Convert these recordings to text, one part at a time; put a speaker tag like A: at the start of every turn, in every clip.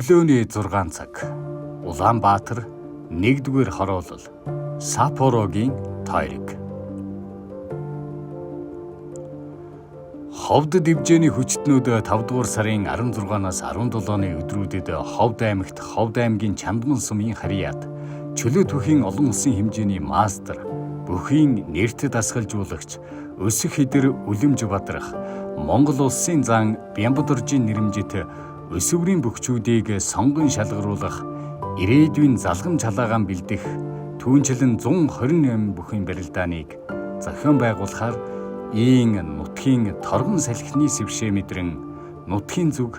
A: Өглөөний 6 цаг. Улаанбаатар 1-р хороолол. Саппорогийн тойрог. Ховд дивжээний хүчтнүүд 5 дугаар сарын 16-наас 17-ны өдрүүдэд Ховд аймагт Ховд аймгийн Чандман сумын харьяат чөлөө түүхийн олон улсын хэмжээний мастер, бүхийн нэрт дасгалжуулагч, өсөх хідэр үлэмж бадрах, Монгол улсын зан Бямбадоржийн нэрэмжит өсвөрийн бөхчүүдийг сонгон шалгаруулах, ирээдүйн залгам чалаагаан бэлдэх түүнчлэн 128 бүхийн барилдааныг зохион байгуулахаар ийн нутгийн торгон салхины сэвшээ мэдрэн нутгийн зүг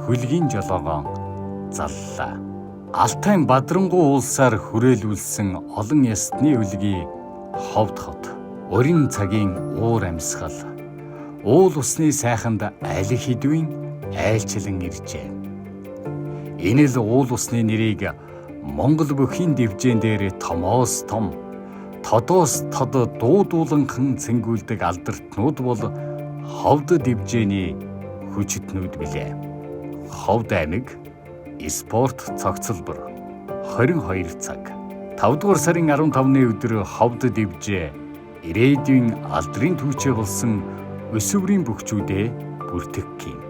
A: хөлгийн жолоогоон заллаа. Алтайн бадрангуй уулсаар хүрээлүүлсэн олон ястны өлгий Ховд хот. Урин цагийн уур амьсгал. Уул усны сайханд аль хэдийн айлчлан иржээ. Энэ л уул усны нэрийг Монгол бүхийн дивжээн дээр томоос том, тодоос тод дуудууланхан цэнгүүлдэг алдартнууд бол Ховд дивжээний хүчтнүүд билээ. Ховд аймаг спорт цогцлбор 22 цаг. 5 дугаар сарын 15-ны өдөр Ховд дивжээ ирээдүйн алдрын түүчээ болсон өсвөрийн бөхчүүдээ бүртгэх юм.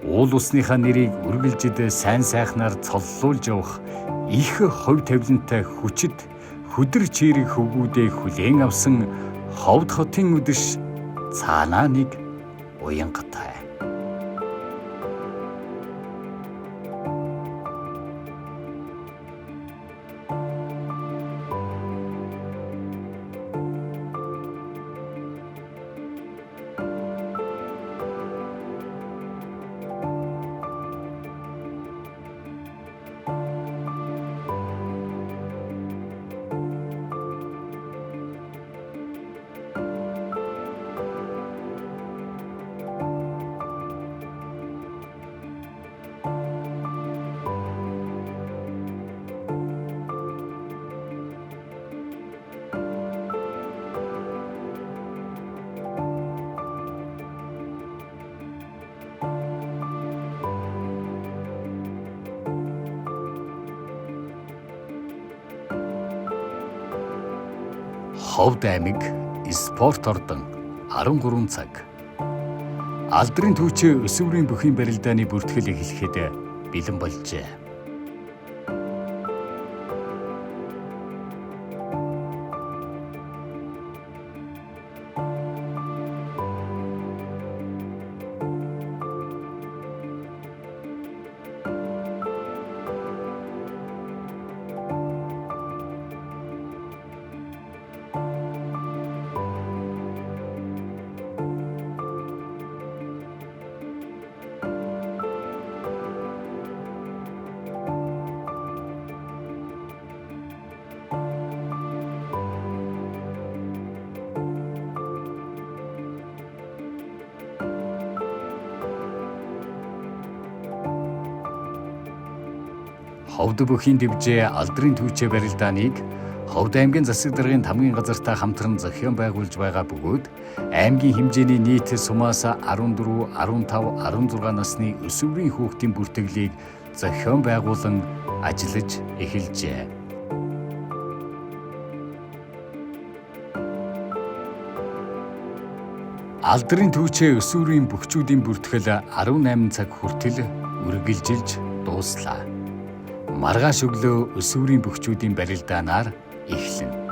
A: Уул усныхаа нэрийг үргэлжид сайн сайхнаар цоллуулж явах их хувь тавилантай хүчит хүдэр чирэг хөвгүүдээ хүлээн авсан Ховд хотын үдэш цаанаа нэг уянгатай. Ховд аймаг спорт ордон 13 цаг. Алдрын түүчээ өсвөрийн бүхийн барилдааны бүртгэл эхлэхэд бэлэн болжээ. Ховд бүхийн дивжээ алдрын түүчээ барилдааныг Ховд аймгийн засаг даргын тамгын газартай хамтран зохион байгуулж байгаа бөгөөд аймгийн хэмжээний нийт сумаас 14, 15, 16 насны өсвөрийн хүүхдийн бүртгэлийг зохион байгуулан ажиллаж эхэлжээ. Алдрын түүчээ өсвөрийн бөхчүүдийн бүртгэл 18 цаг хүртэл үргэлжилж дууслаа. Маргааш өглөө өсвөрийн бөхчүүдийн барилдаанаар эхэлнэ.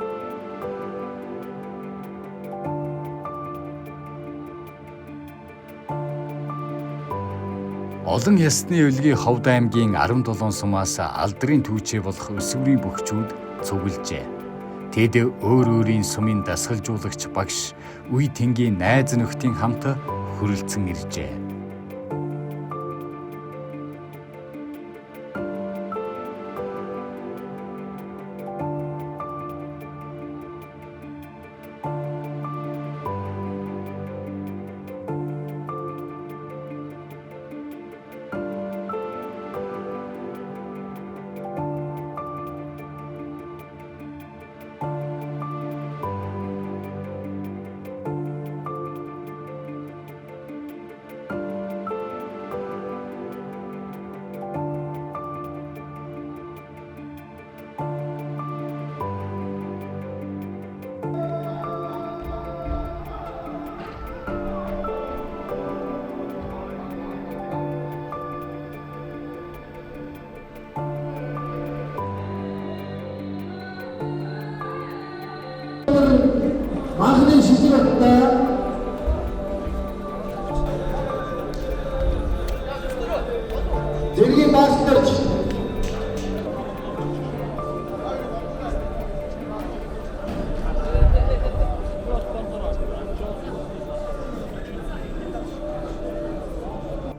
A: Олон ястны өлгий Ховд аймгийн 17 сумаас алдрын түүчээ болох өсвөрийн бөхчүүд цуглажээ. Тэд өөр өөрийн сумын дасгалжуулагч багш үе тэнгийн найз нөхдийн хамт хүрэлцэн иржээ.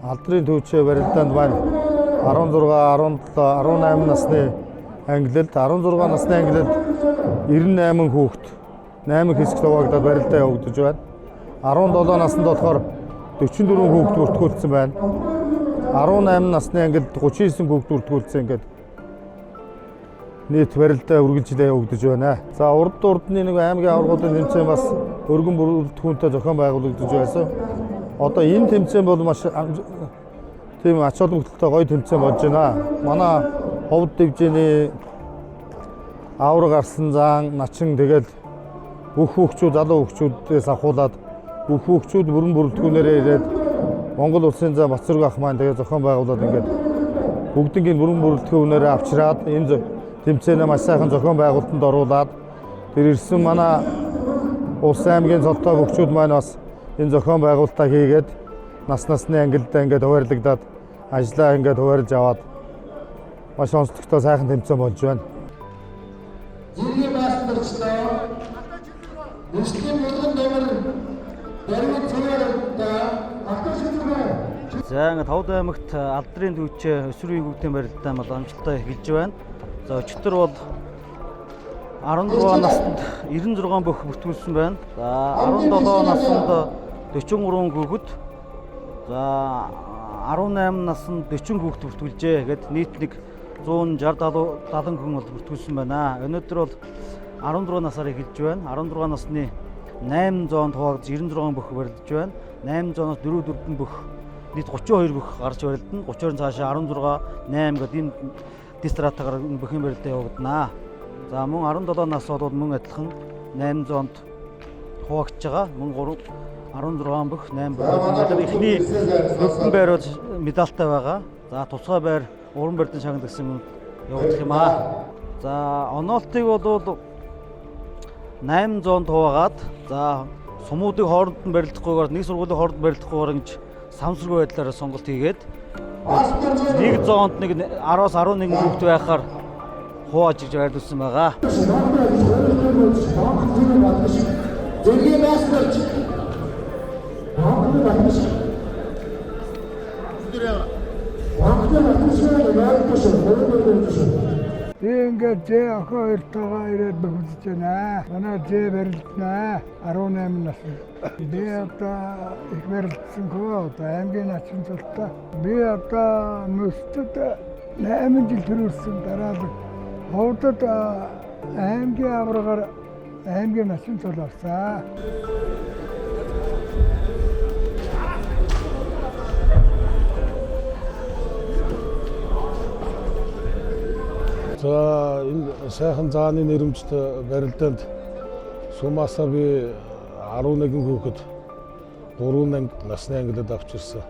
B: Алдрын төвчээ барилдаанд маань 16, 17, 18 насны ангилалд 16 насны ангилалд 98 хүүхэд 8 хэсэгт хуваагдаад барилдаа явагдаж байна. 17 наснд болохоор 44 хүүхэд бүртгүүлсэн байна. 18 насны ангилалд 39 хүүхэд бүртгүүлсэн, ингээд нийт барилдаа үргэлжлээ явагдаж байна. За, урд урдны нэг аймгийн аваргуудын тэмцээн бас өргөн бүрэлдэхүүнтэй зохион байгуулагдаж байсан. Одоо энэ тэмцээн бол маш тийм ач холбогдолтой гоё тэмцээн болж байна. Манай Ховд дэвжээний авраг гарсан заан начин, тэгэл бүх хүүхчүүд, залуу хүүхчүүдээс авахуулаад бүх хүүхчүүд бүрэн бүрэлдэхүүнээрээ ирээд Монгол улсын зан Батцөрг ах маань тэгээ зохион байгуулад, ингээд бүгднгийн бүрэн бүрэлдэхүүнээрээ авчираад энэ тэмцээнээ маш сайхан зохион байгуулалтанд оруулаад, тэр ирсэн манай улс аймгийн цолтой бөхчүүд маань бас энэ зохион байгуулалтаа хийгээд нас насны ангилдаа ингээд хуваарлагдаад ажлаа ингээд хуваарлж аваад маш онцлогтой сайхан тэмцээн болж байна.
C: Зэргийн мастерчлаа. Нэслийн булган номер баруун цэвэр автошилбэр.
D: За, ингээд Ховд аймагт алдрын төвчээ өсвөр үеийн барилдаа бол амжилттай эхэлж байна. За, өчигдөр бол 16 наснд 96 бөх бүртгүүлсэн байна. За, 17 наснд 43 хүүхэд. За, 18 наснд 40 хүүхэд бүртгүүлжээ. Гээд нийт нэг 160 70 хүн бол бүртгүүлсэн байна. Өнөөдөр бол 16 насаар эхэлж байна. 16 насны 8 зоонд хуваагдаж 96 бөх барилдаж байна. 8 зооноос 4 4 бөх, нийт 32 бөх гарч барилдана. 32 цаашаа 16 8 гэдэг энэ дистратагаар бүхэн барилдаа явагдана. За, мөн 17 нас бол мөн адилхан 8 зоонд хуваагдж байгаа. Мөн 3 16 бөх 8 бөх. Эхний дөрвөн байр бол медальтай байгаа. За, тусгай байр уран барилдан шагнал гэсэн юм явагдах юм аа. За, оноолтыг бол 8 зоонд хуваагаад, за, сумуудыг хооронд нь барилдахгүйгээр, нэг сургуулийн хооронд барилдахгүйгээр ингэж самсаргүй байдлаар сонголт хийгээд нэг зоонд нэг 10-аас 11 хүүхэд байхаар хувааж иж байрлуулсан байгаа.
C: Зэргийн мастерч.
E: Би ингээд зээ охин хоёртойгоо ирээд бөхөдөж байна. Манай зээ барилдана. 18 наснд. Би одоо их барилдсангүй, одоо аймгийн начин цолтой. Би одоо мөсдөд 8 жил төрүүлсэн дараалал Ховдод аймгийн аваргаар аймгийн начин цол авсан.
F: За, энэ сайхан зааны нэрэмжт барилдаанд сумаасаа би 11 хүүхэд 3 насны ангилалд авч ирсэн.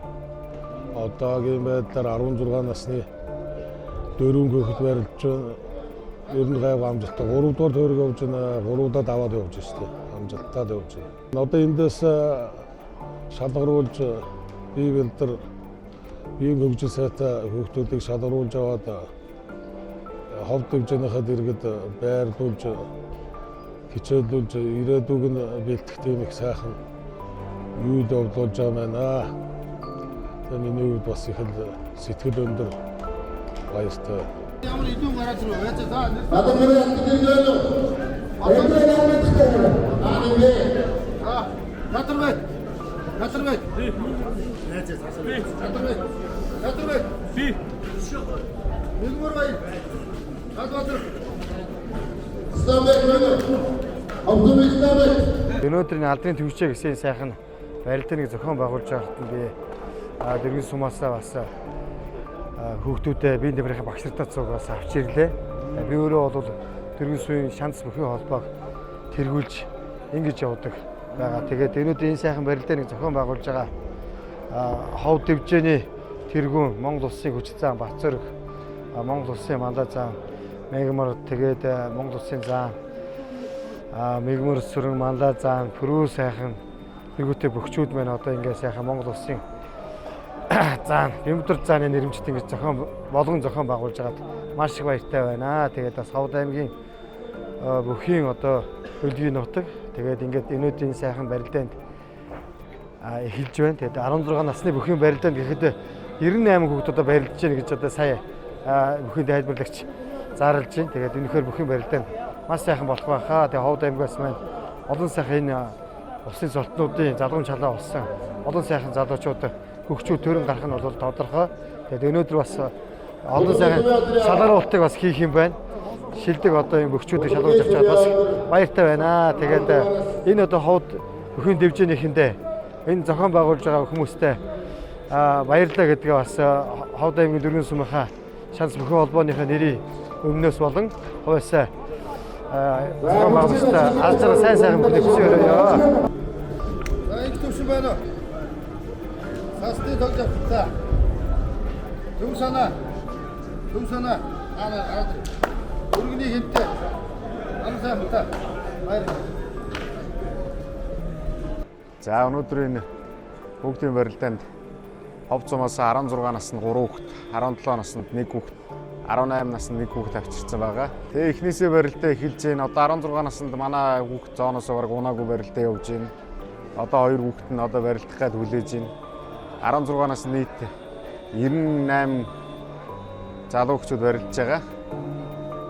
F: Одоогийн байдлаар 16 насны 4 хүүхэд барилдаж байна. Ер нь гайгүй амжилттай. 3 дугаар тойрог явж байна. 3 удаад аваад явж байна шүү дээ. Амжилттай явж байна. Одоо эндээс шалгаруулж бие бэлдэр биеийн хөгжил сайтай хүүхдүүдийг шалгаруулж аваад Ховд дэвжээнийхээ дэргэд байрлуулж, хичээлүүлж, ирээдүг нь бэлтгэх тийм их сайхан үйл явдал болж байгаа байна. Тэгээ миний хувьд бас их л сэтгэл өндөр баяртай.
C: Одоо нэр ангид ирж байна уу?
B: Надарбай. Надарбай. Надарбай. Надарбай. Би. Мэлмөр баяр. Гадбаатар.
C: Исламбек байна. Абдул Исламбек.
B: Өнөөдөр энэ алдрын төвчээ гэсэн сайхан барилдааныг зохион байгуулж байхад нь би дэргэн сумаасаа бас хүүхдүүдэд, бие дэврийн багш нартай цугаас авч ирлээ. Би өөрөө бол дэргэн суйн шанц бүхэн холбоог тэргүүлж ингэж явдаг байгаа. Тэгээд өнөөдөр энэ сайхан барилдааныг зохион байгуулж байгаа Ховд дэвжээний тэргүүн, Монгол улсын хүчит зан Батцөрг, Монгол улсын мандаа зан Мегмар, тэгээд Монгол улсын зан Мегмөр сүрэн мандаа зан пүрүү сайхан тэргүүтэй бөхчүүд маань одоо ингээд сайхан Монгол улсын зан Бямбдар зааны нэрмжит ингэж зохион болгон зохион байгуулж байгаад маш их баяртай байна. Тэгээд бас Ховд аймгийн бүхийн одоо хөлгийн нутаг, тэгээд ингээд өнөөдрийн сайхан барилдаанд
G: Эхэлж байна. Тэгээд 16 насны бүхийн барилдаанд гэхэд 98 хүүхэд одоо барилдаж байна гэж одоо сая бүхийн тайлбарлагч зарлж байна. Тэгээд үнэхээр бүхийн барилдаанд маш сайхан болох байхаа. Тэгээд Ховд аймгаас маань олон сайхан энэ улсын золтнуудын залгуун чалаа болсон олон сайхан залуучууд хөгчүүд төрөн гарах нь бол тодорхой. Тэгээд өнөөдөр бас олон сайхан шалгаруултыг бас хийх юм байна. Шилдэг одоо юм бөхчүүдийг шалгуулж авчаад бас баяртай байна. Тэгээд энэ одоо Ховд бүхийн дэвжээнийхэндээ энэ зохион байгуулж байгаа хүмүүстэй баярлалаа гэдгээ бас Ховд аймгийн дөрвөн сумынхаа шанс бүхэн холбооныхаа нэрийн өмнөөс болон хувьсаа зохион байгуулагчтай аз жаргал сайн сайхан бүхнийг хүсье.
C: За их төвшин байна уу? Сасны тоглож авчихлаа. Төв санаа. Төв санаа. Аа аа. Өргөний хинтээ. Ам сайхантай. Баярлалаа.
H: За өнөөдөр энэ хүүхдийн барилдаанд Ховд сумаас 16 наснд 3 хүүхэд, 17 наснд 1 хүүхэд, 18 наснд 1 хүүхэд авчирсан байгаа. Тэгээ эхнээсээ барилдаа эхэлж байна. Одоо 16 наснд манай хүүхэд зооноос бараг унаагүй барилдаа явж байна. Одоо хоёр хүүхэд нь одоо барилдах гээд хүлээж байна. 16 наснд нийт 98 залуу хүүхдүүд барилдаж байгаа.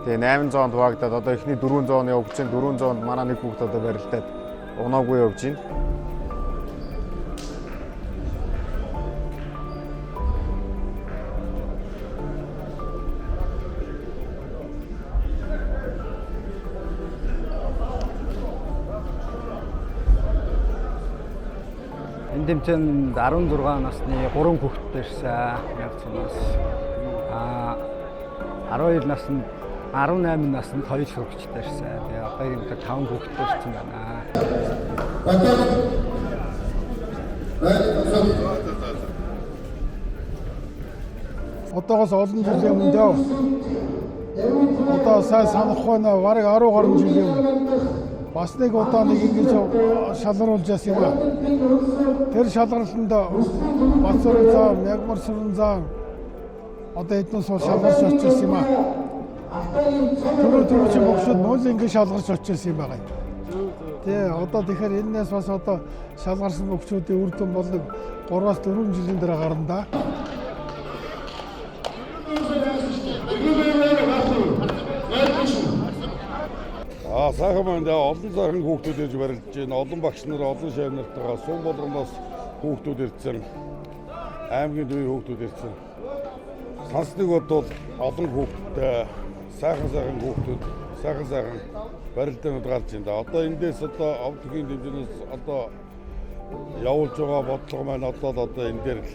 H: Тэгээ 8 зоонд хуваагдаад одоо эхний 4 зоон явж байна. 4 зоонд манай нэг хүүхэд одоо барилдаад унаагүй явж байна.
I: Энэ тэмцээнд 16 насны 3 хүүхэдтэй ирсэн. Яг цунаас. 12 наснд 18 наснд 2 сурагчтай ирсэн. Тэгээ одоо юм 5 хүүхэдтэй ирсэн байна.
E: Одоогоос олон жилийн өмнө дөө. Одоо сайн санах байна. Бараг 10 гаруй жилийн өмнө. Бас нэг удаа нэг ингэж шалгаруулж яасан юм аа. Тэр шалгарлаланд Батсурын зам, Ягмар сүрэн зам одоо эднээс бол шалгарч очижсэн юм аа. Түрүү чи богшууд мөн л ингэж шалгарч очижсэн юм байгаа юм. Тий, одоо тэгэхээр энэс бас одоо шалгарсан богшуудын үр дүн бол нэг 3-4 жилийн дараа гарна да.
J: Сайхан байна да. Олон сайхан хүүхдүүд ирж барилдаж байна. Олон багш нар, олон шавь нартайгаа сум болгоноос хүүхдүүд ирсэн. Аймгийн төвийн хүүхдүүд ирсэн. Сансныг бодвол олон хүүхдтэй сайхан сайхан хүүхдүүд, сайхан сайхан барилдаанууд гарч байна да. Одоо эндээс одоо овдгийн дэмжинээс одоо явуулж байгаа бодлого маань одоо л одоо энэ дээр л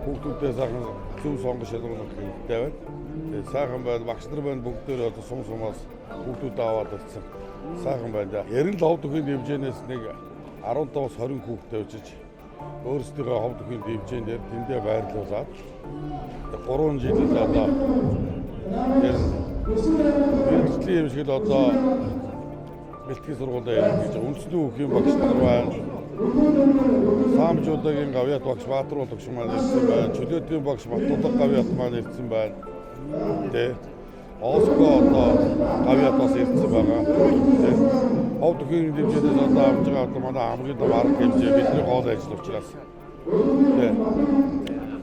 J: хүүхдүүдээ сайхан зөв сонгож шалгаруулах хэрэгтэй байна. Тэгээ сайхан байна. Багш нар байна бүгдээр одоо сум сумаас хүүхдүүдээ аваад ирсэн. Сайхан байна да. Ярин л овд бүхийн дэмжээнээс нэг 15-аас 20 хүүхдээ өчөж өөрсдийнхөө ховд бүхийн дэмжээн дээр тэндээ байрлуулад 3 жил л одоо мэргэжлийн юм шиг л одоо бэлтгэл сургуулиа ярих гэж үндэсний хүүхийн багш нар байна. Саамжуудагийн гавьяат багш Баатар багш маань ирсэн байна. Чөлөөтийн багш Батулга гавьяат маань ирсэн байна. Тэ. Оско одоо гавьяат бас ирсэн байгаа. Тэ. Ховд бүхийн дэмжээс одоо авч байгаа одоо манай хамгийн том арга хэмжээ бидний гол ажил учраас. Тэ.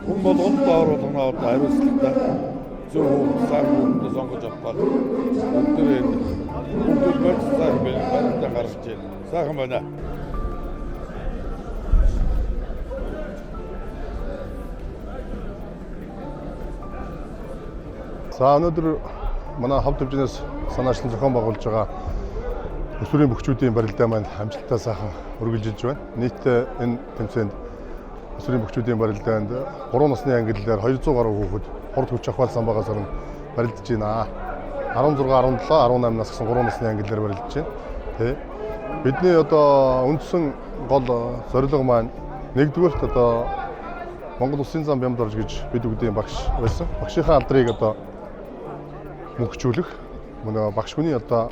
J: Хүн болгонд доор болгоно одоо хариуцлагатай зөв хүүхд сайн хүүхдээ сонгож авах гол бүгдээ энэ бүгд байж сайхан барилдаа гаргаж байна. Сайхан байна.
K: За өнөөдөр манай Ховд төвжнээс санаачлан зохион байгуулж байгаа өсвөрийн бөхчүүдийн барилдаа маань амжилттай сайхан үргэлжилж байна. Нийтдээ энэ тэмцээнд өсвөрийн бөхчүүдийн барилдаанд 3 насны ангиллаар 200 гаруй хүүхэд хурд хүч ахвал самбаагаас орно барилдаж байна. 16, 17, 18 нас гэсэн 3 насны ангиллаар барилдаж байна. Тэ. Бидний одоо үндсэн гол зорилго маань нэгдүгээрт одоо Монгол Улсын зам Бямд орж гэж бид бүгдийн багш байсан. Багшийнхаа алдрыг одоо мөнхчүүлэх, мөн багш хүний одоо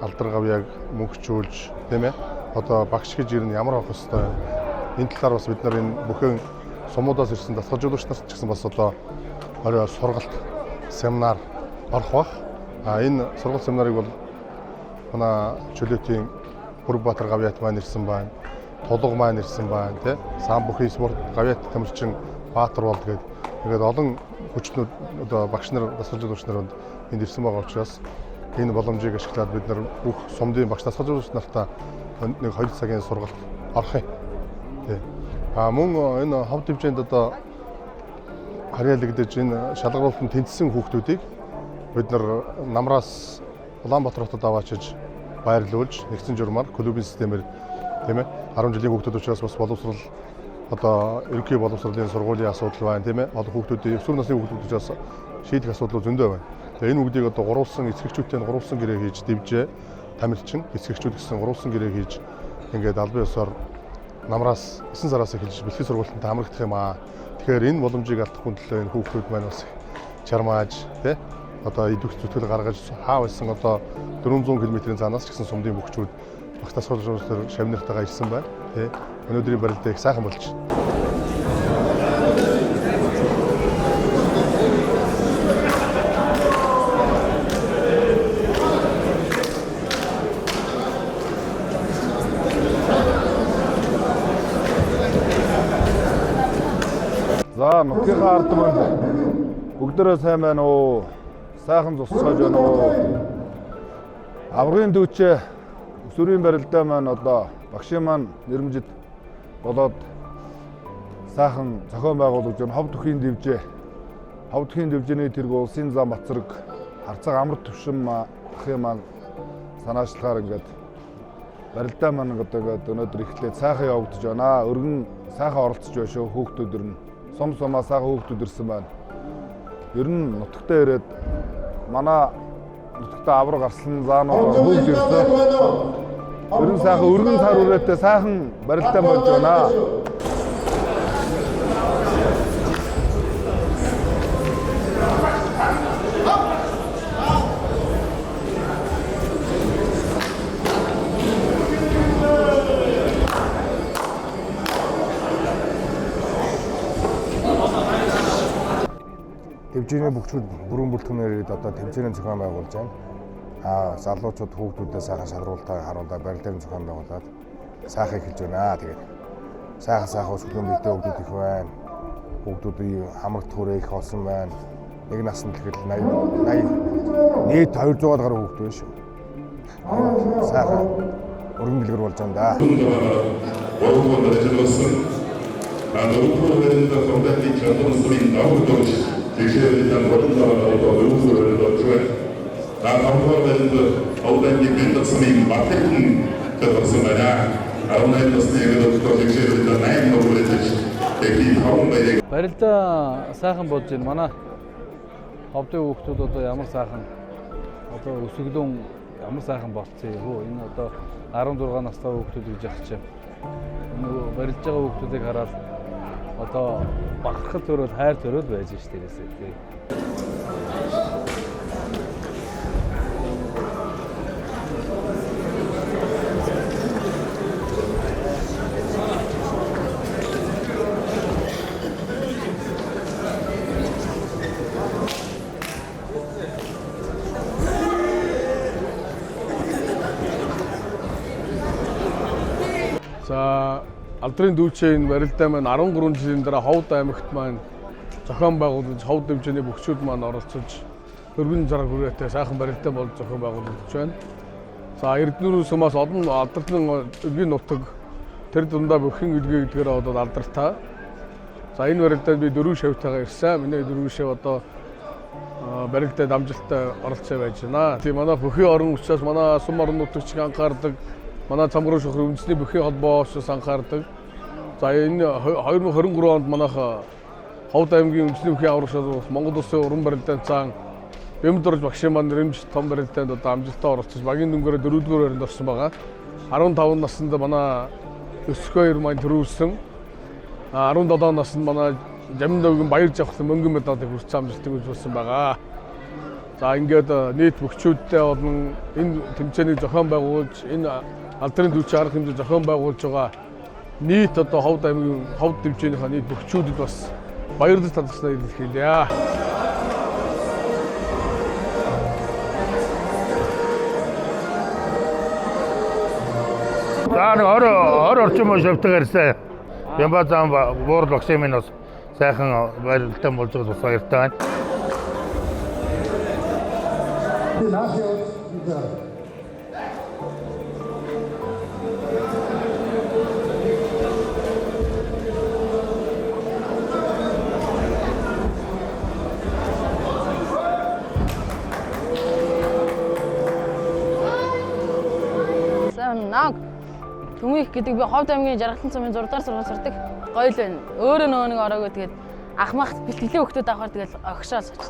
K: алдар гавьяаг мөнхчүүлж, тийм ээ. Одоо багш гэж ер нь ямар авах ёстой. Энэ талаар бас бид нар энэ бүхэн сумуудаас ирсэн дасгалжуулагч нарт ч гэсэн бас одоо орой сургалт семинар орох бах. А энэ сургалт семинарыг бол манай Чөлөөтийн Бүрбаатар гавьяат маань ирсэн байна. Тулга маань ирсэн байна тий. Сан бүхий спорт гавьяат тамирчин Баатар болд гээд тэгээд олон хүчнүүд одоо багш нар дасгалжуулагч багш нар энд ирсэн байгаа учраас энэ боломжийг ашиглаад бид нар бүх сумдын багш дасгалжуулагч нартаа нэг 2 цагийн сургалт орох юм. Тий. А мөн энэ ховд хэмжээнд одоо харьяалагдаж энэ шалгаруулалтанд тэнцсэн хүүхдүүдийг бид нар намраас Улаанбаатар хотод аваачиж байрлуулж нэгдсэн журмаар клубын системээр, тийм ээ, 10 жилийн хүүхдүүд учраас бас боловсрал одоо ерөнхий боловсролын сургуулийн асуудал байна, тийм ээ, олон хүүхдүүдийн өсвөр насны хүүхдүүд учраас шийдэх асуудал зөндөө байна. Тэгээ энэ бүгдийг одоо гурвалсан эцэгчүүдтэй гурвалсан гэрээ хийж дивжээ тамирчин эцэгчүүд гэсэн гурвалсан гэрээ хийж ингээд албан ёсоор намраас 9 сараас эхэлж бэлтгэл сургалтанд хамрагдах юм аа. Тэгэхээр энэ боломжийг алдахгүй төлөө энэ хүүхдүүд маань бас чармааж, тий, одоо идэвх зүтгэл гаргаж хаа байсан одоо 400 км-ийн цаанаас ч гэсэн сумдын бөхчүүд багш дасгалжуулагчдаар шавнартайгаа ирсэн байна. Тий. Өнөөдрийн барилдаа их сайхан болж байна.
J: За, нутгийнхаа ард түмэнд бүгдээрээ сайн байна уу? Сайхан зусцгааж байна уу? Аврагын дүүчээ өсвөрийн барилдаа маань одоо багшийн маань нэрмжид болоод сайхан зохион байгуулагдж байна. Хов төхийн дэвжээ. Хов төхийн дэвжээний тэрэг улсын зам Бацраг харцаг амар төвшин ахын маань санаачлахаар ингээд барилдаа маань ингээд өнөөдөр эхлээд сайхан явагдаж байна. Өргөн сайхан оролцож байна шүү хүүхдүүд өрнө. Сум сумаа сайхан хүүхдүүд ирсэн байна. Ер нь нутагтаа ирээд манай нутагтаа авраг арслан заанууд бүгд ирсэн. Ер нь сайхан өргөн цар үрээтэй сайхан барилдаа болж байна.
H: Дэвжээний бөхчүүд бүрэн бүртгэнээр ирээд одоо тэмцээний зохион байгуулж байна. Аа, залуучууд хүүхдүүдэд сайхан шалруултаа харуулаад барилдааны зохион байгуулад сайхан эхэлж байна. Тэгээд сайхан сайхан өсгөлөн бэлдээ хүүхдүүд их байна. Хүүхдүүдийн хамрагдах хүрээ их олсон байна. Нэг насанд тэгэхээр 80 80 нийт 200 гаруй хүүхд байна шүү. Сайхан өргөн дэлгэр болж байна да.
L: Барилдаа сайхан болж байна. Манай ховдын хүүхдүүд одоо ямар сайхан одоо өсөглөн ямар сайхан болцсон юм хөө. Энэ одоо 16 настай хүүхдүүд гэж яах чинь. Нөгөө барилж байгаа хүүхдүүдийг хараад одоо бахархал төрөл хайр төрөл байж ш тэрээсээ тий.
F: За, алдрын дүүчээ энэ барилдаа маань 13 жилийн дараа Ховд аймагт маань зохион байгуулагдаж Ховд хэмжээний бөхчүүд маань оролцож өргөн зараг хүрээтэй сайхан барилдаа болж зохион байгуулагдаж байна. За, Эрдэнэрүү сумаас олон алдрын өргийн нутаг тэр дундаа бүхэн үлгээ гэдгээр одоо алдартай. За, энэ барилдаанд би дөрвөн шавтайгаа ирсэн. Миний дөрвөн шав одоо барилдаад амжилттай оролцоо байж байна. Тийм, манай бүхий орон учраас манай сум орон нутагч анхаардаг. Манай цамгарын шохор үндэсний бүхий холбоос анхаардаг. За, энэ 2023 онд манайх Ховд аймгийн үндэсний бүхий аврах шалралт Монгол Улсын уран барилдаан цаан Бямд багшийн маань нэрмж том барилдаанд одоо амжилттай оролцож багийн дүнгээр 4-р байранд орсон байгаа. 15 наснд манай Өсгөөр маань төрүүлсэн. 17 наснд манай Жамин баяр жавхлан мөнгөн медалийг хүртсэн амжилтыг үзүүлсэн байгаа. За, ингээд нийт бөхчүүдтэй болон энэ тэмцээнийг зохион байгуулж энэ алдрын дүүчийн арга хэмжээ зохион байгуулж байгаа нийт одоо Ховд аймгийн Ховд дэмжээнийхээ нийт бөхчүүдэд бас баярлаж талархснаа илэрхийлье.
M: За нэг 20 орчим шавтаг ирсэн. Ямба зам буурал багшийн минь бас сайхан барилдаан болж байгаа бас баяртай байна.
N: Сайн наг Түмэх гэдэг би Ховд аймгийн Жаргалан сумын 6 дугаар сургууль сурдаг. Гоё л байна. Өөрөө нөгөө нэг ороогүй тэгээд ах мах бэлтгэлийн хүүхдүүд авахар тэгэл огшоол сууч.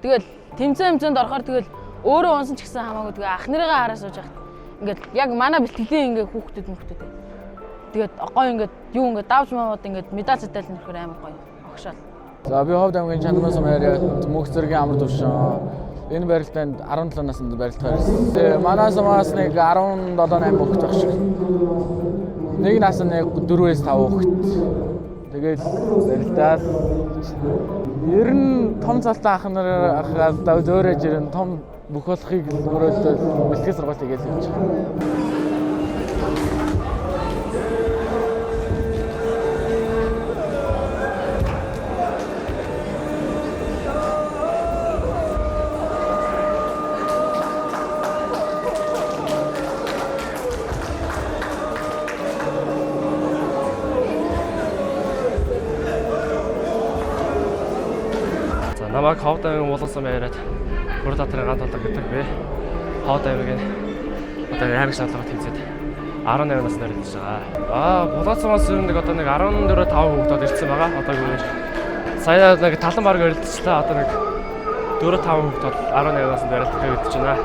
N: Тэгэл тэмцээн хэмцээнд орохоор тэгэл өөрөө унсан ч гэсэн хамаагүй тэгээ ах нарыгаа хараа сууж яхад ингээд яг манай бэлтгэлийн ингээд хүүхдүүд мөхтүүд. Тэгээд гоё ингээд юу ингээд давж маваад ингээд медаль сэтэл нөхөр амар гоё огшоол.
O: За би Ховд аймгийн Чандман сум яриад мөнх зэргийн амар төвшин. Энэ барилдаанд 17 наснд барилдахаар ирсэн. Тэгээ манай сумаас нэг 17 8 хүүхэд байх шиг. Нэг нас нэг 4-өөс 5 хүүхэд. Тэгэл барилдаал. Ер нь том цалтай ах нар ахаас зөөрэж ирэн том бүх болохыг мөрөөдөл бэлтгэл сургууль хийгээл явж байгаа.
P: За намайг Ховд аймгийн Булан сум яриад Бүрд татрын ганц толго гэдэг би. Ховд аймгийн одоо аймаг шалралт хийзээд 18 наснаар ирж байгаа. Аа Булан сумаас ер нь нэг одоо нэг 14 5 хүүхдүүд ирсэн байгаа. Одоо гүгээр сая нэг талан бараг барилдчихлаа. Одоо нэг 4 5 хүүхд бол 18 наснд барилдах гэж байна.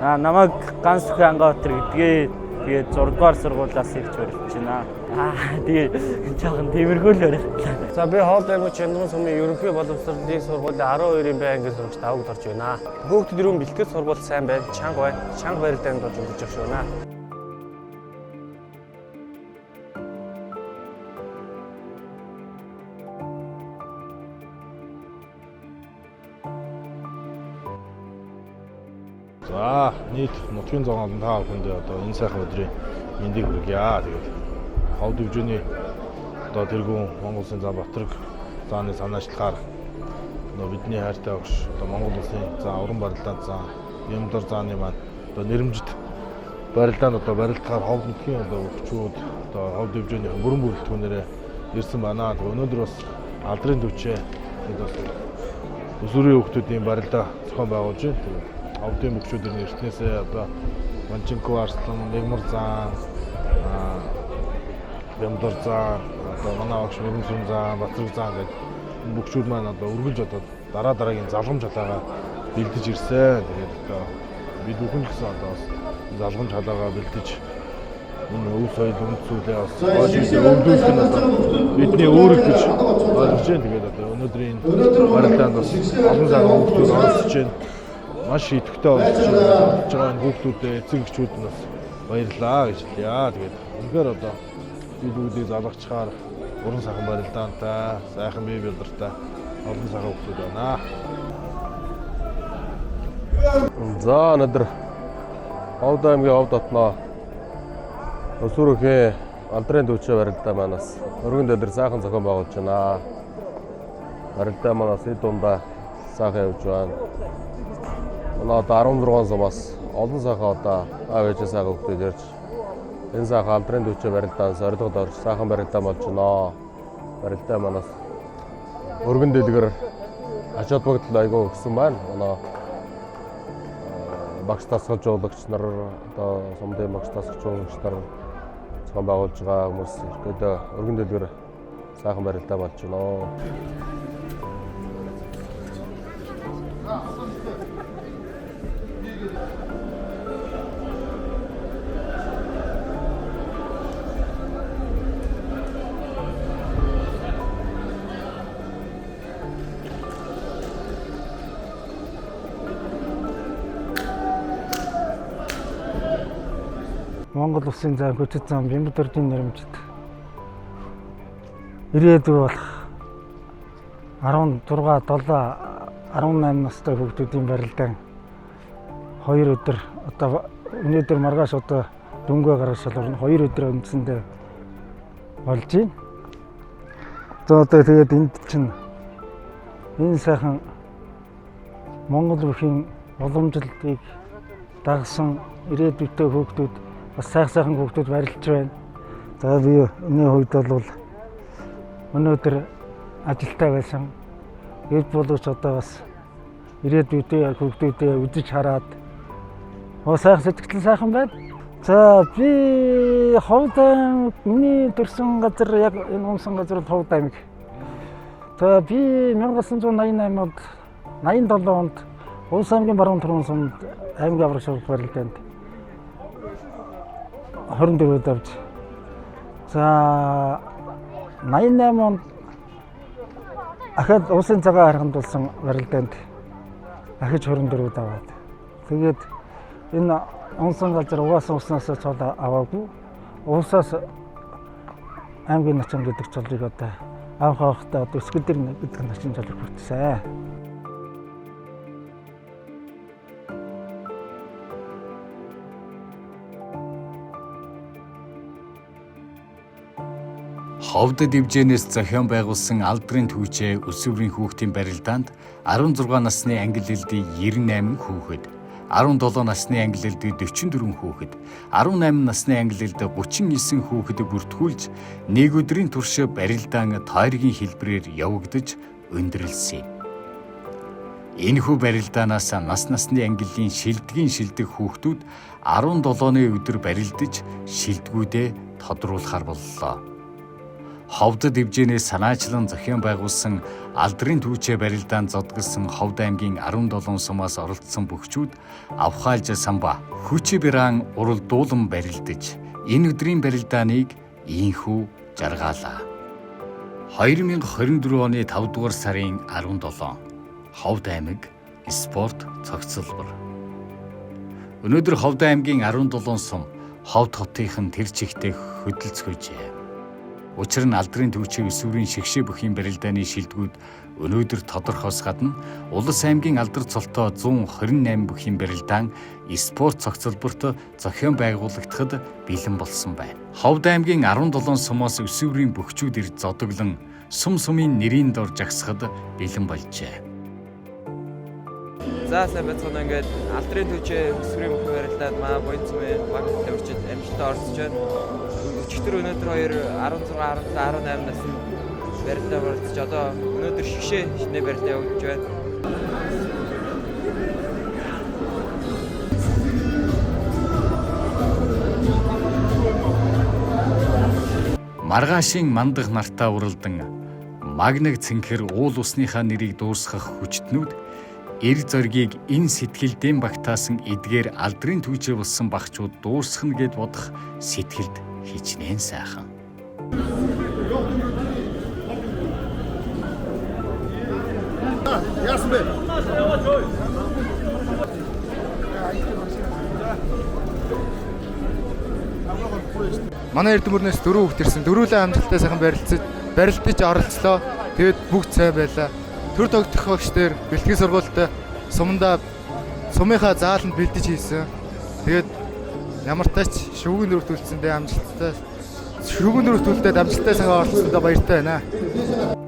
Q: Аа намайг Ганс Сүхэн Ангаатар гэдгээ. Тэгээд 6 дугаар сургуулиас ирж барилдаж байна. Аа тэгээ жоохон тиймэрхүү л барилдлаа.
R: За би Ховд аймгийн Чандман сумын ерөнхий боловсролын сургуулийн 12-ын бай ангийн сурагч давагд орж байна. Хүүхдүүд ерөн бэлтгэл сургууль сайн байна, чанга байна. Чанга барилдаанд болж өнгөрч явж байна.
F: За нийт нутгийн зоон олон та бүхэндээ одоо энэ сайхан өдрийн мэндийг хүргье. Тэгээд Ховд өвжөөний одоо тэргүүн Монгол Улсын зам Батраг зааны санаачлахаар одоо бидний хайртай багш одоо Монгол Улсын зам уран барилдаан зам Ямдар зааны маань одоо нэрэмжит барилдаанд одоо барилдахаар Ховд нутгийн одоо өгчүүд одоо Ховд өвжөөнийхэн бүрэн бүрэлдэхүүнээрээ ирсэн байна. Тэгээд өнөөдөр бас алдрын түвшээ бид бас өсвөрийн хүүхдүүдийн барилдаа зохион байгуулж байна. Тэгээд Ховдын бөхчүүдийн эртнээсээ одоо Манчинко Арслан, Нэгмар заан, Бямдар заан, одоо манай багш Мөрөнсүн заан, Батраг заан гэдэг энэ бөхчүүд маань одоо үргэлж одоо дараа дараагийн залгамж халаагаа бэлдэж ирсэн. Тэгээд одоо бид бүхэн ч гэсэн одоо бас залгамж халаагаа бэлдэж энэ өв соёл үнд зүйлээ бас хойш үеийн өвдүүлэх нь одоо бидний үүрэг гэж ойлгож байна. Тэгээд одоо өнөөдрийн барилдаанд бас олон цагаан хүүхдүүд оролцож байна. Маш идэвхтэй оролцож байгаа энэ хүүхдүүдэд эцэг эхчүүд нь бас баярлалаа гэж хэлье. Тэгээд үнэхээр одоо бид бүгдийг залгачаар уран сайхан барилдаантай, сайхан бие бэлдэртэй олон сайхан хүүхдүүд байна.
S: За өнөөдөр Ховд аймгийн Ховд хотноо өсвөрөхийн алдрын төвчөө барилдаа манаас өргөн дэлгэр сайхан зохион байгуулж байна. Барилдаа манаас эд дундаа сайхан явж байна. Манай одоо 16 сумаас олон сайхан одоо аав ээжээ сайхан хүүхдүүд ирж энэ сайхан алдрын төвчөө барилдаан сорилгод орж сайхан барилдаа болж байна. Барилдаа манаас өргөн дэлгэр ач холбогдол айгүй өгсөн байна. Манай багш дасгалжуулагч нар одоо сумдын багш дасгалжуулагч нар зохион байгуулж байгаа хүмүүс ихэд өргөн дэлгэр сайхан барилдаа болж байна.
T: Монгол Улсын зам хүчит зам Бямбадөрдийн нэрмжит ирээдүй болох 16 7 18 настай хүүхдүүдийн барилдаан 2 өдөр одоо өнөөдөр маргааш одоо Дүнгээ гаргаж шалгарна. 2 өдөр үндсэндээ болж байна. За одоо тэгээд энд чинь энэ сайхан Монгол бүхийн уламжлалтыг дагсан ирээдүйтэй хүүхдүүд бас сайхан хүүхдүүд барилж байна. За би энэ хувьд бол өнөөдөр ажилтаа байсан. Эд боловч одоо бас ирээдүйдээ хүүхдүүдээ үзэж хараад сайхан сэтгэл сайхан байна. За би Ховд аймаг, миний төрсэн газар яг энэ унсан газар бол Ховд аймаг. За би 1988 онд 87 онд Улс аймгийн баруун турган сумд аймгийн авраг шалралт барилдаанд 24-д авч. За 88 онд ахад улсын цагаан харганд болсон барилдаанд ахиж 24-д аваад. Тэгээд энэ унсан газар угаасан уснаас цол аваагүй. Улсаас аймгийн начин гэдэг цолыг одоо авах авахдаа одоо өсгөдөр гэдэг начин цолыг хүртсэн.
A: Ховд дивжээнээс зохион байгуулсан алдрын түүчээ өсвөрийн хүүхдийн барилдаанд 16 насны англи хэлний 98 хүүхэд, 17 насны англи хэлний 44 хүүхэд, 18 насны англи хэлний 39 хүүхэдийг бүртгүүлж нэг өдрийн турш барилдаан тойргийн хэлбэрээр явагдаж өндөрлсөн юм. Энэхүү барилдаанаас нас насны ангиллын шилдгийн шилдэг хүүхдүүд 17-ны өдөр барилдаж шилдгүүдээ тодруулахар боллоо. Ховд дивжээнээс санаачлан зохион байгуулсан алдрын түүчээ барилдаанд зодголсон Ховд аймгийн 17 сумаас оролцсон бөхчүүд Авхаалж самба хүчи бираан уралдуулан барилдаж энэ өдрийн барилдааныг ийхүү жаргаалаа. 2024 оны 5 дугаар сарын 17 Ховд аймаг спорт цогцлбор. Өнөөдөр Ховд аймгийн 17 сум Ховд хотынх нь тэр чигтээ хөдөлцгөөжээ. Учир нь алдрын төвчийн өсвөрийн шигшээ бүхийн барилдааны шилдэгүүд өнөөдөр тодорхойс гадна Улс аймгийн алдар цолтой 128 бүхийн барилдаан спорт цогцлборт зохион байгуулагдахад бэлэн болсон байна. Ховд аймгийн 17 сумаас өсвөрийн бөхчүүд ирж зодоглон сум сумын нэрийн дор жагсахад бэлэн болжээ.
U: За сайн байцгаана, ингээд алдрын төвчээ өсвөрийн бүхэн барилдаанд манай буян сумын баг тамирчид амжилттай оролцож байна. Өчигдөр өнөөдөр хоёр 16, 17, 18 насны барилдаа оролцож одоо өнөөдөр шигшээ шинэ барилдаа явагдаж байна.
A: Маргаашийн мандах нартаа уралдан магнаг цэнхэр уул усныхаа нэрийг дуурсгах хүчтнүүд эр зоригийг энэ сэтгэлдэн багтаасан эдгээр алдрын түүжээ болсон багчууд дуурсгана гэд бодох сэтгэлд хичнээн сайхан.
C: Яасан бэ?
G: Манай Эрдэмөрнөөс 4 хүүхэд ирсэн. Дөрвөлээ амжилттай сайхан барилдаж оролцлоо. Тэгээд бүгд сайн байлаа. Төр тогтох багш дээр бэлтгэл сургуультай сумандаа сумынхаа зааланд бэлдэж хийсэн. Тэгээд ямар тач шүүгэн дөрөвт үлдсэндээ амжилттай шүүгэн дөрөвт үлдээд амжилттай сайхан оролцсондоо баяртай байна.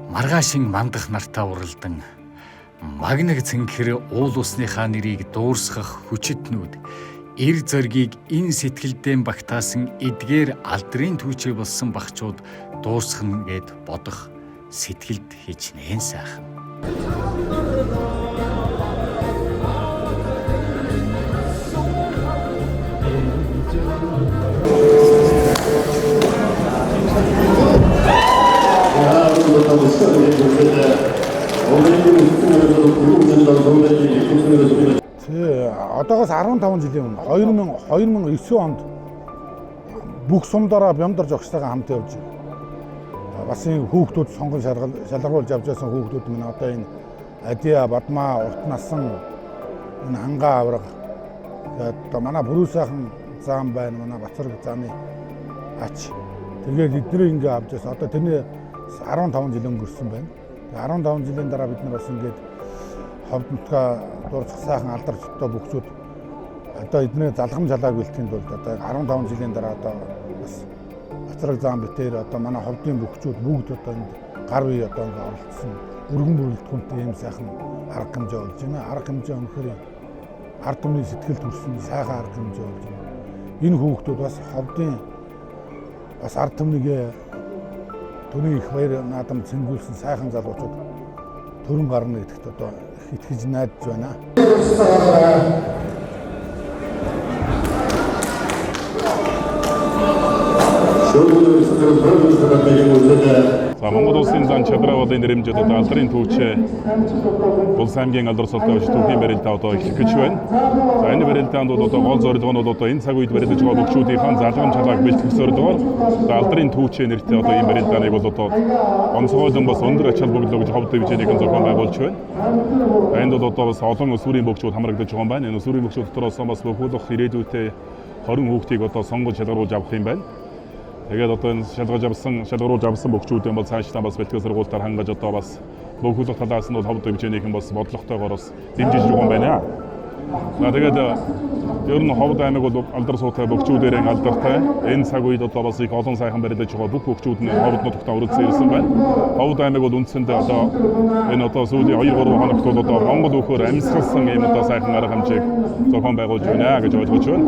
A: Маргаашин мандах нартаа уралдан магнаг цэнхэр уул усныхаа нэрийг дуурсгах хүчитнүүд эр зоригийг энэ сэтгэлдэн багтаасан эдгээр алдрын түүчээ болсон багчууд дуурсгана гэд бодох сэтгэлд хичнээн сайхан.
F: Тий, одоогоос 15 жилийн өмнө 2009 онд бүх сумдаараа Бямдар жогчтойгоо хамт явж бас энэ хүүхдүүд сонгон шалгаруулж авч байсан хүүхдүүд минь одоо энэ Адиа, Бадмаа, урт насан энэ хангаа авраг тэгээд одоо манай бүрүү сайхан зам байна, манай Бацарг замын ач. Тэгээд эднийг ингээ авч байсан. Одоо тэрний 15 жил өнгөрсөн байна. 15 жилийн дараа бид нар бас ингээд Ховд нутгаа дурдах сайхан алдар цогтой бөхчүүд
D: Одоо эдний залгам жалааг бэлтгэхэд бол одоо 15 жилийн дараа одоо бас Бацраг заан битээр одоо манай ховдын бөхчүүд бүгд одоо энд гар үе одоо ингээ оролцсон өргөн бүрэлдэхүүнтэй ийм сайхан арга хэмжээ болж байна. Арга хэмжээ үнэхээр ард түмний сэтгэл төрсөн сайхан арга хэмжээ болж байна. Энэ хүүхдүүд бас ховдын бас ард түмнийг түүний их баяр наадам цэнгүүлсэн сайхан залуучууд төрөн гарна гэдэгт одоо их итгэж найдаж байна.
V: За, Монгол Улсын зан чадраа болын нэрэмжид одоо алдрын түүчээ Булс аймгийн алдар султай биш түүхийн барилдаа одоо эхлэх гэж байна. За, энэ барилдаанд бол одоо гол зорилго нь бол одоо энэ цаг үед барилдаж байгаа бөхчүүдийнхаа залгам чалааг бэлтгэх зорилгоор одоо алдрын түүчээ нэртэй одоо ийм барилдааныг бол одоо онцгойлон бас өндөр ач холбогдол өгж ховд хэмжээнийхэн зохион байгуулж байна. За, энд бол одоо бас олон өсвөрийн бөхчүүд хамрагдаж байгаа юм байна. Энэ өсвөрийн бөхчүүд дотроос бас бөхүүлэх ирээдүйтэй 20 хүүхдийг одоо сонгож шалгаруулж авах юм байна. Тэгээд одоо энэ шалгаж авсан, шалгаруулж авсан бөхчүүдэн бол цаашдаа бас бэлтгэл сургуультаар хангаж одоо бас бөхүүлэх талаас нь бол ховд хэмжээнийхэн бас бодлоготойгоор бас дэмжиж байгаа юм байна. За, тэгээд ер нь Ховд аймаг бол алдар суутай бөхчүүдээрээ алдартай. Энэ цаг үед одоо бас их олон сайхан барилдаж байгаа бүх бөхчүүд нь Ховд нутагтаа өрөлдсөн ирсэн байна. Ховд аймаг бол үндсэндээ одоо энэ одоо сүүлийн 2 3 хоногт бол одоо Монгол өхөр амьсгалсан ийм одоо сайхан арга хэмжээг зохион байгуулж байна гэж ойлгож байна.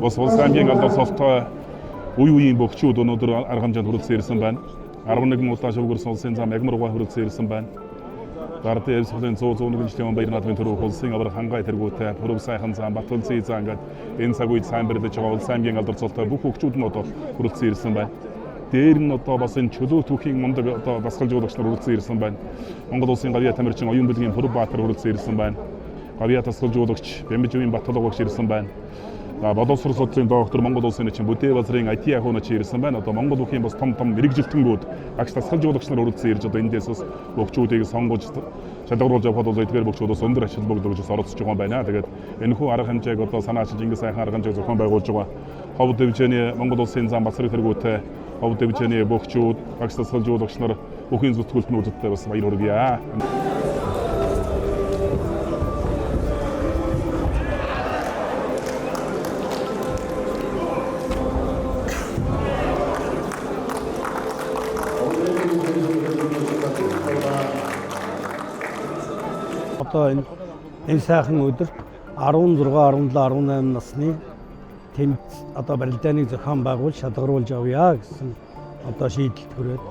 V: Бас Улс аймгийн алдар султай үе үеийн бөхчүүд өнөөдөр арга хэмжээнд хүрэлцэн ирсэн байна. 11 удаа шөвгөрсөн улсын зам Ягмар угаа хүрэлцэн ирсэн байна. Гардын Эвсхлийн 100 101 жилийн баяр наадмын төрөөх улсын аварга хангай тэргүүтэй Пүрэв сайхан зам, Батүлзий зам ингээд энэ цаг үед сайн барилдаж байгаа улс аймгийн алдар цолтой бүх хөгжүүд нь одоо хүрэлцэн ирсэн байна. Дээр нь одоо бас энэ чөлөө түүхийн мундаг одоо дасгалжуулагч нар хүрэлцэн ирсэн байна. Монгол улсын гавьяа тамирчин Оюун бүлгийн Пүрэв Баатар хүрэлцэн ирсэн байна. Гавьяа дасгалжуулагч Бямбижийн Баталга багш ирсэн байна. За, боловсрол судлалын доктор Монгол улсын начин Бүдээ базрын IT ахуй начин ирсэн байна. Одоо Монгол бүхийн бас том том мэрэгжилтэнгүүд агч дасгалжуулагч нар өрөлдсөн ирж одоо эндээс бас бөхчүүдийг сонгож шалгаруулж явхад бол эдгээр бөхчүүд бас өндөр ач холбогдол өгж оролцож байгаа юм байна. Тэгээд энэхүү арга хэмжээг одоо санаачилж ингэ сайхан арга хэмжээг зохион байгуулж байгаа Ховд хэмжээний Монгол улсын зам Бацраг тэргүүтэй Ховд хэмжээний бөхчүүд, агч дасгалжуулагч нар бүхийн зүтгүүлтнүүдэд бас баяр хүргье.
W: Одоо энэ сайхан өдөрт 16, 17, 18 насны тэнд одоо барилдааныг зохион байгуулж шалгаруулж авъя гэсэн одоо шийдэлд хүрээд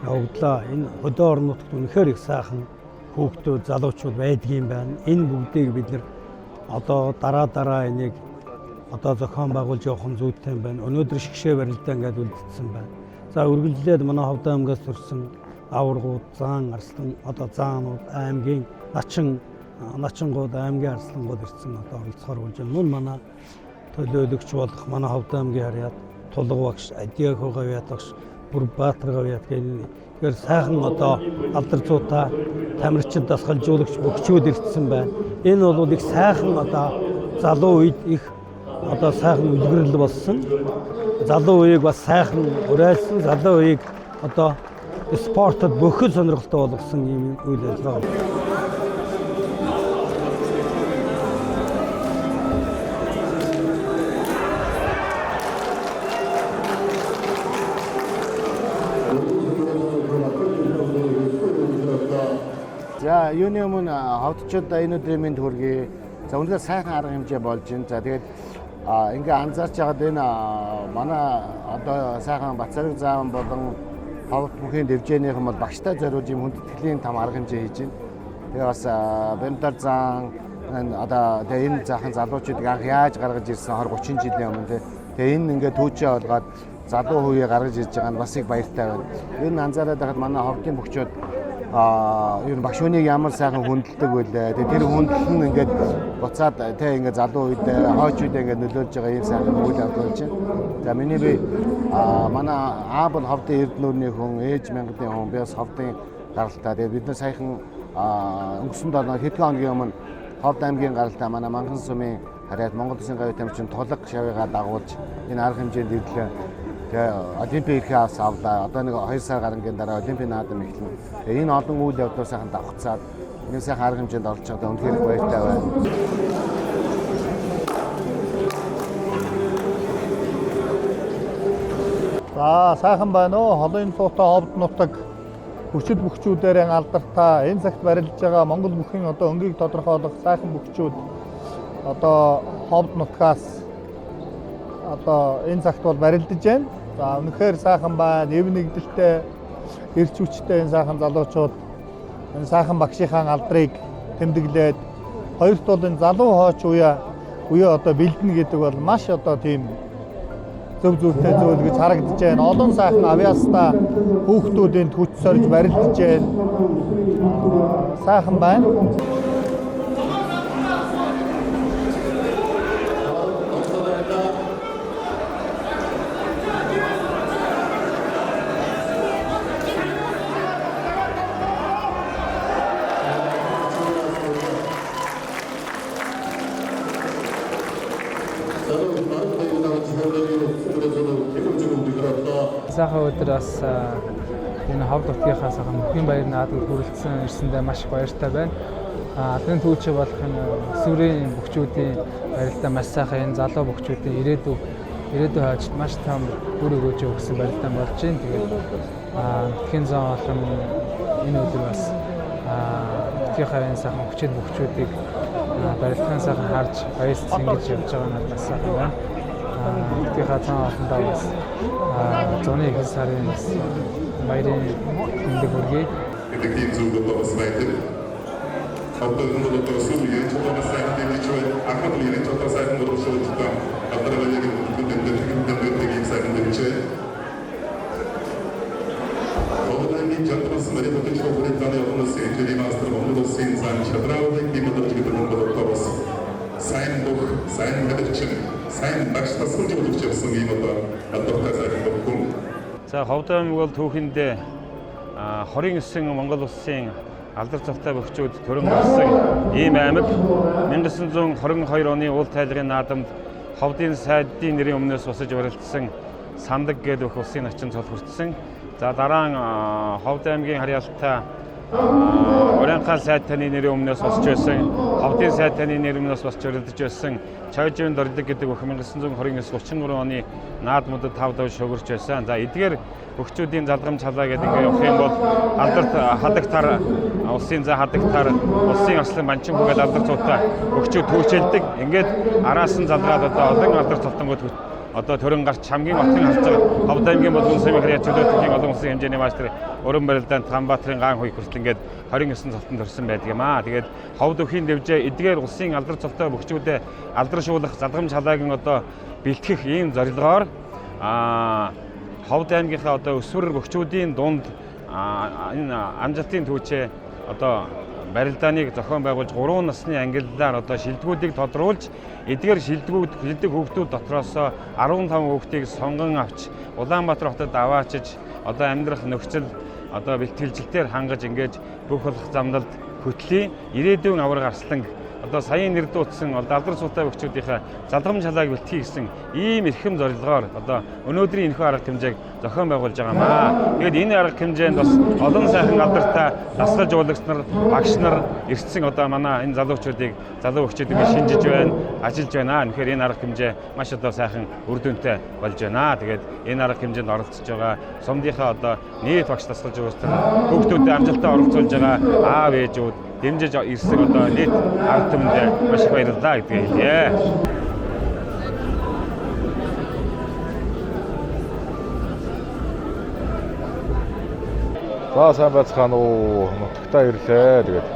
W: явагдлаа. Энэ хөдөө орон нутагт үнэхээр их сайхан хүүхдүүд, залуучууд байдгийн байна. Энэ бүгдийг бид нэр одоо дараа дараа энийг одоо зохион байгуулж явах нь зүйтэй юм байна. Өнөөдөр шгшээ барилдаа ингээд үлдсэн байна. За, үргэлжлээд манай Ховд аймгаас төрсэн аваргууд, заан арслан, одоо заанууд, аймгийн начин начингууд, аймгийн арслангууд ирсэн одоо оролцохоор болж байна. Мөн манай төлөөлөгч болох манай Ховд аймгийн харьяат Тулга багш, Адиахо гавьяат багш, Бүрбаатар гавьяат гэх тэгэхээр сайхан одоо алдар зуутаа тамирчин дасгалжуулагч бөхчүүд ирсэн байна. Энэ бол их сайхан одоо залуу үед их одоо сайхан үлгэрэл болсон. Залуу үеийг бас сайхан уриалсан, залуу үеийг одоо спортод бөхөл сонирхолтой болгосон ийм үйл ажиллагаа.
X: За, юуны өмнө ховдчод энэ өдрийн мэнд хүргэе. За, үнэхээр сайхан арга хэмжээ болж байна. За, тэгээд ингээ анзаарч байгаад энэ манай одоо сайхан Бацараг заан болон Ховд бүхийн дэвжээнийхэн бол багштай зориулж юм хүндэтгэлийн там арга хэмжээ хийж байна. Тэгээ бас Бямдар заан одоо тэгээ энэ заахан залуучуудыг анх яаж гаргаж ирсэн 20 30 жилийн өмнө тий. Тэгээ энэ ингээ түүчээ олгоод залуу үеэ гаргаж ирж байгаа нь бас их баяртай байна. Ер нь анзаараад байхад манай Ховдын бөхчүүд ер нь багш хүнийг ямар сайхан хүндэлдэг вүлээ. Тэгээ тэр хүндлэл нь ингээд буцаад тэ ингээд залуу үед хойч үед ингээд нөлөөлж байгаа ийм сайхан үйл явдал болж байна. За, миний би манай аав бол Ховдын Эрдэнүүрний хүн, ээж Мянгадын хүн, би бас Ховдын гаралтай. Тэгээ бид нар саяхан өнгөрсөн 7 хэдхэн хоногийн өмнө Ховд аймгийн гаралтай манай Манхан сумын харьяат Монгол Улсын гавь тамирчин Тулга шавыгаа дагуулж энэ арга хэмжээнд ирлээ. Тэгээ олимпийн эрхээ авс авлаа. Одоо нэг 2 сар гарангийн дараа олимпийн наадам эхэлнэ. Тэгээ энэ олон үйл явдлаар сайхан давхцаад энэ сайхан арга хэмжээнд орж байгаадаа үнэхээр их баяртай байна.
C: За, сайхан байна уу? Холын цуутай ховд нутаг хүчит бөхчүүдээр алдартай энэ цагт барилж байгаа Монгол бүхийн одоо өнгийг тодорхойлох сайхан бөхчүүд одоо ховд нутгаас одоо энэ цагт бол барилдаж байна. За, үнэхээр сайхан байна. Эв нэгдэлтэй, эрч хүчтэй энэ сайхан залуучууд энэ сайхан багшийнхаа алдрыг тэмдэглээд, хоёрт бол энэ залуу хойч үе үе одоо бэлдэнэ гэдэг бол маш одоо тийм зөв зүйтэй зүйл гэж харагдаж байна. Олон сайхан авьяастай хүүхдүүдийн хүч сорж барилдаж байна. Сайхан байна.
B: Сайхан өдөр бас энэ ховд нутгийнхаа сайхан мөхийн баяр наадамд хүрэлцэн ирсэндээ маш их баяртай байна. Алдрын түүчээ болох энэ өсвөрийн бөхчүүдийн барилдаа маш сайхан энэ залуу бөхчүүдийн ирээдүйн хойчд маш том үр өгөөж өгсөн барилдаан болж байна. Тэгээд нутгийн зам олон энэ өдөр бас нутгийнхаа энэ сайхан хүчит бөхчүүдийг барилдахын сайхан харж баярлцсан гэж явж байгаа нь бас сайхан байна. Нутгийнхаа зам олондоо бас зуны их сарын бас баярын тэмдэг хүргэе.
E: Гэдэг тийм зүйл одоо бас байдаг. Одоо энэ бол одоо сүүл 97 бас сайхан дэмжиж байна. Ахмад 97 сайхан боловсруулалтаа алдарвалыг тэмдэг ийм сайхан дэмжиж байна. Ховд аймгийн Чандрас Мария Петровна Хүрэлтаны олон улсын хэмжээний мастер Монгол улсын зан Чадраавыг бий болгож гэдэг нь бол одоо бас сайн бүх, сайн мэдэрчин, сайн багш тасгалж өгч явсан ийм одоо алдартай сайхан бүхэн.
I: За, Ховд аймаг бол түүхэндээ 29 Монгол улсын алдар цавтай бөхчүүд төрөн гарсан ийм аймаг. 1922 оны уул тайлгын наадамд Ховдын сайдын нэрийн өмнөөс босож барилдсан Сандаг гэдэг бүх улсын начин цол хүртсэн. За, дараа нь Ховд аймгийн харьяалтай Урянхай сайд таны нэрийн өмнөөс босч байсан, Ховдын сайд таны нэрийн өмнөөс босч барилдаж байсан Чойжин Дордог гэдэг бүх 1929 33 оны наадмуудад 5 дав шөгөрч байсан. За, эдгээр бөхчүүдийн залгам чалаа гэдэг ингээ явах юм бол алдарт хадагтар улсын зан хадагтар улсын арслан банчин хүүгээд алдар цуутай бөхчүүд түүчэлдэг. Ингээд араас нь залгаад одоо олон алдар цолтонгууд одоо төрөн гарч хамгийн отын харцаг Ховд аймгийн болгон сумын харьяа чөлөөтгийн олон улсын хэмжээний мастер өрөн барилдаанд Ганбаатарын гаан хуй хүртэл ингээд 29 цолтон төрсэн байдаг юм аа. Тэгээд Ховд өхийн дэвжээ эдгээр улсын алдар цолтой бөхчүүдэд алдаршуулах залгам чалаагийн одоо бэлтгэх ийм зорилгоор Ховд аймгийнхаа одоо өсвөр бөхчүүдийн дунд энэ амжилтын түүчээ одоо барилдааныг зохион байгуулж 3 насны ангиллаар одоо шилдэгүүдийг тодруулж эдгээр шилдэг хүүхдүүд дотроос 15 хүүхдийг сонгон авч Улаанбаатар хотод аваачиж одоо амьдрах нөхцөл одоо бэлтгэлжилтээр хангаж ингээд бүх болох замналд хөтлөе. Ирээдүйн аварга арслан одоо саяын нэр дуудсан алдар суутай бөхчүүдийнхээ залгам чалааг бэлтгэе гэсэн ийм эрхэм зорилгоор одоо өнөөдрийн энэхүү арга хэмжээг зохион байгуулж байгаа маа. Тэгээд энэ арга хэмжээнд бас олон сайхан алдартай дасгал жуулагч нар, багш нар ирсэн одоо манай энэ залуучуудыг, залуу бөхчүүдийг шинжиж байна, ажиллаж байна. Үнэхээр энэ арга хэмжээ маш одоо сайхан үр дүнтэй болж байна. Тэгээд энэ арга хэмжээнд оролцож байгаа сумдынхаа одоо нийт багш дасгал жуулагч нар, хүүхдүүдэд амжилттай оролцуулж байгаа аав ээжүүд дэмжиж ирсэн одоо нийт ард түмэндээ маш их баярлалаа гэдгийг хэлье.
K: За, сайн байцгаана уу? Нутагтаа ирлээ. Тэгээд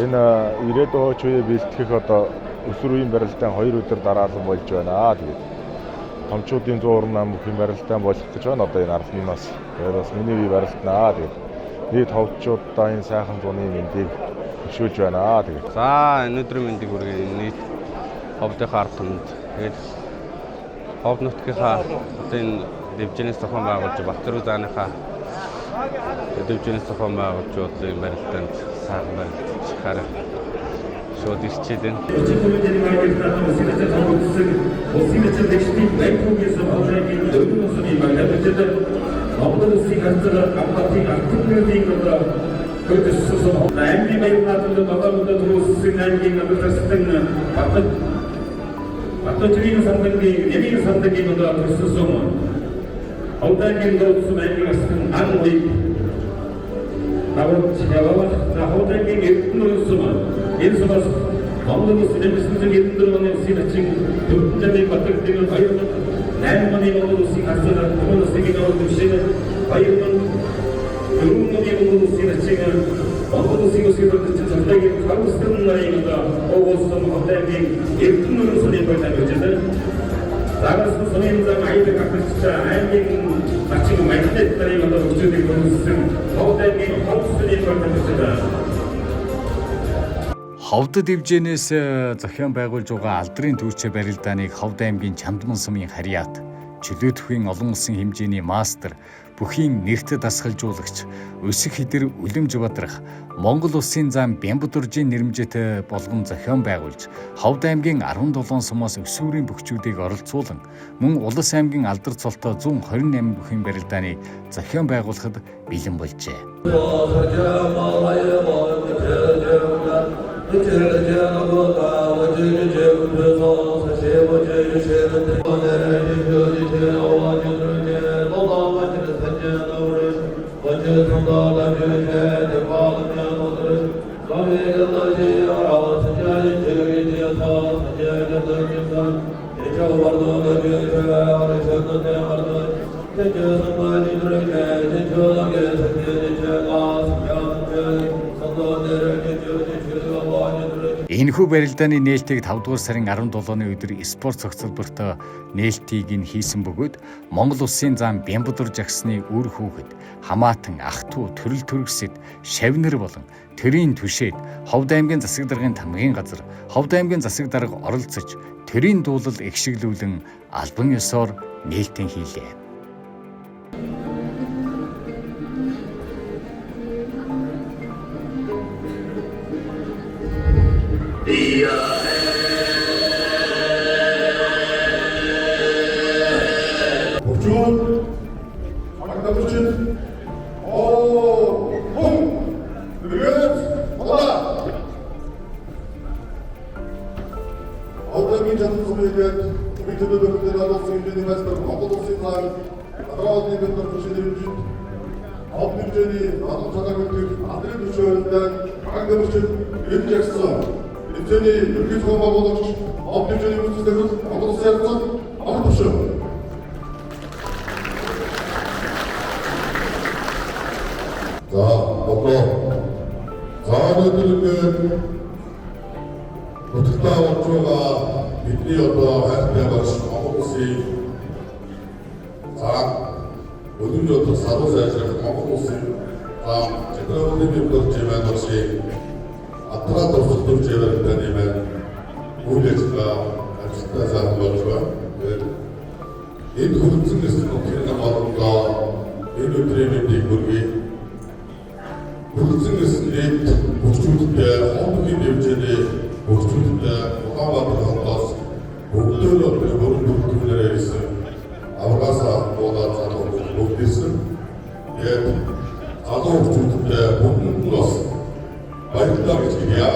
K: энэ ирээдүйн хойч үеэ бэлтгэх одоо өсвөр үеийн барилдаан 2 өдөр дараалан болж байна. Тэгээд томчуудын 128 бүхийн барилдаан болох гэж байна одоо энэ 10-наас. Тэгээд бас миний бие барилднаа. Тэгээд нийт ховдчуудаа энэ сайхан зуны мэндийг хөшөөлж байна. Тэгээд
Y: за, өнөөдрийн мэндийг хүргэе нийт ховдынхаа ард түмэнд. Тэгээд ховд нутгийнхаа одоо энэ дэвжээс зохион байгуулж Батөрөө зааныхаа дэвжээс зохион байгуулж одоо энэ барилдаанд сайхан барилдаж хараа шууд ирчээд байна.
Z: Монгол улсын харьцаг Амбатын алтан одоо хөдөлсөн аймгийн баяр наадамд 7 өдөр төрүүлсэн аймгийн намжирсан Батжирийн сандангийн нэмийн сандангийн одоо төрсөн Ховд аймгийн Дуудсан аймгийн асхан ан уйг давж явах. За, Ховд аймгийн Эрдэнэ сум, энэ сумаас Монгол Улсын 1994 оны улсын хачин Төвдөн Батар 2008 оны Монгол Улсын хасар Монгол Улсын генерал түвшин, 2004 оны Монгол Улсын хачин Монгол Улсын улсын төлөвчсөн цагдаагийн Харвстан нарын одоо уугуулсан Ховд аймгийн Эрдэнэ сумын баяр тамирчин. Загас сумын зам аядаг ахлагчтай аймгийн хачин Магнит нарын одоо хөгжүүдийг хөрвүүлсэн Ховд аймгийн Ховд сумын баяр тамирчин.
A: Ховд дэвжээнээс зохион байгуулж байгаа алдрын түүчээ барилдааныг Ховд аймгийн Чандман сумын харьяат, чөлөөтөхийн олон улсын хэмжээний мастер, бүхийн нэрт дасгалжуулагч, өсөх хідэр Үлэмж Бадрах, Монгол Улсын зам Бямбдуржийн нэрмжит болгон зохион байгуулж, Ховд аймгийн 17 сумаас өсвөрийн бөхчүүдийг оролцуулан мөн Улас аймгийн алдар цолтой 128 бүхийн барилдааныг зохион байгуулахад бэлэн болжээ. Энэхүү барилдааны нээлтийг 5 дугаар сарын 17-ны өдөр спорт цогцлборт нээлтийг нь хийсэн бөгөөд Монгол Улсын зам Бямбадур жагсны үр хүүхэд, хамаатан, ах トゥ төрөл төрөсөд, шавнар болон төрийн түшээд Ховд аймгийн засаг даргын тамгын газар Ховд аймгийн засаг дарга оролцож төрийн дуулал эгшиглүүлэн албан ёсоор нээлтэн хийлээ.
E: Бөхчүүд, агтамчид, оо, хүн, эргээд, болоо. Ховд аймгийн Чандман сумын төлөө төвлөрсөн олон улсын хэмжээний мастер, Монгол Улсын зам Бадралны бид нар нэрмжит ховд хэмжээний наадам цалааг үлдэх алдрын түвшин барилдаан баган тамирчин ирж ягсан. Хэмжээний ерөнхий зохион байгуулагч, ховд хэмжээний үйлчлэл Монгол Улсын харилцаанд амар төвшин. За, одоо за өнөөдөр ингээд нутагтаа болж байгаа бидний одоо хайртай багш Монгол Улсын зам өдөр одоо саруу сайжрах Монгол Улсын зам Чаграалын бибдор жимэн багшийн атраа дурсах төвч барилдааны маань үйл ажиллагаа амжилттай сайхан болж байна. Тэгээд энд хүрэлцэн ирсэн нутгийн зам орондоо энэ өдрийн мэндийг хүргэе. Хүрэлцэн ирсэн нийт бөхчүүдтэй, ховд дэвжээний бөхчүүдтэй Улаанбаатар хотоос бүгдөө өргөн бүрэлдэхүүнээр ирсэн. Аваргаасаа буулаад залуу бүгд ирсэн. Тэгээд залуу бөхчүүдтэй бүгдэнд нь бас баярлалаа гэж хэлье.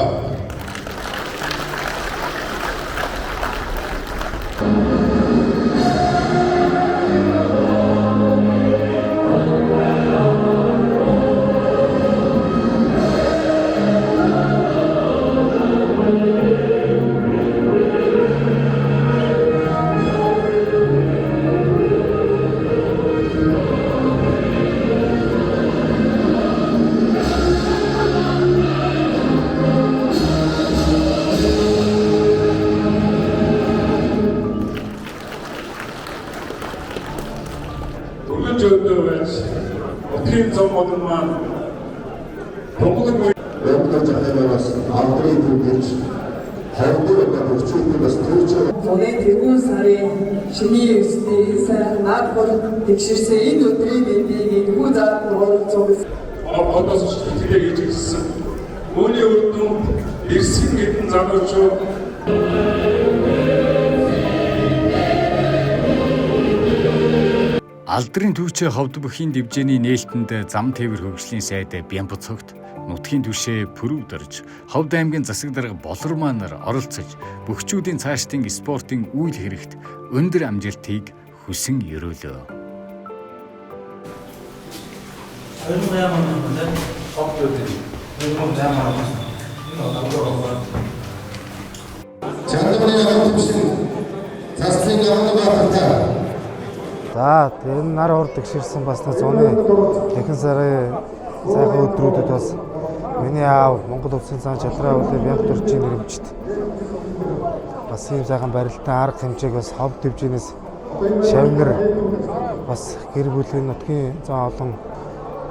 E: Өргөн жөөдөө байж нутгийн зам модон маань Монголын
H: Бямбадур жагсны бас алдрын түүхэж ховдын одоо бөхчүүдийн бас түүчээ
J: Зуны тэргүүн сарын шинийн 9-ний энэ сайхан наад хор тэгшэрсэн энэ өдрийн мэндийг энэхүү зааланд оролцуулсан
Z: одоос сэтгэлээ хийж ирсэн. Үүний үр дүнд ирсэн гэдэн залуучууд
A: Алдрын түүчээ ховд бүхийн дэвжээний нээлтэнд зам тээвэр хөгжлийн сайд Бямбацогт, нутгийн түшээ Пүрв дорж, Ховд аймгийн засаг дарга Болормаа нар оролцож бөхчүүдийн цаашдын спортын үйл хэрэгт өндөр амжилтыг хүсэн ерөөлөө.
T: 2008 он тийм Ховд 2008 он.
H: Чандманы агуу түвшин заслын явна баатартай.
G: За энэ нар хурд тэгшэрсэн бас зуны дахин сарын сайхан өдрүүдэд бас миний аав Монгол Улсын зан Чалраа уулын бянга төрчийн нэрэмжит бас ийм сайхан барилдаан арга хэмжээг бас хов төвжинээс шавнар бас гэр бүлийн нутгийн зан олон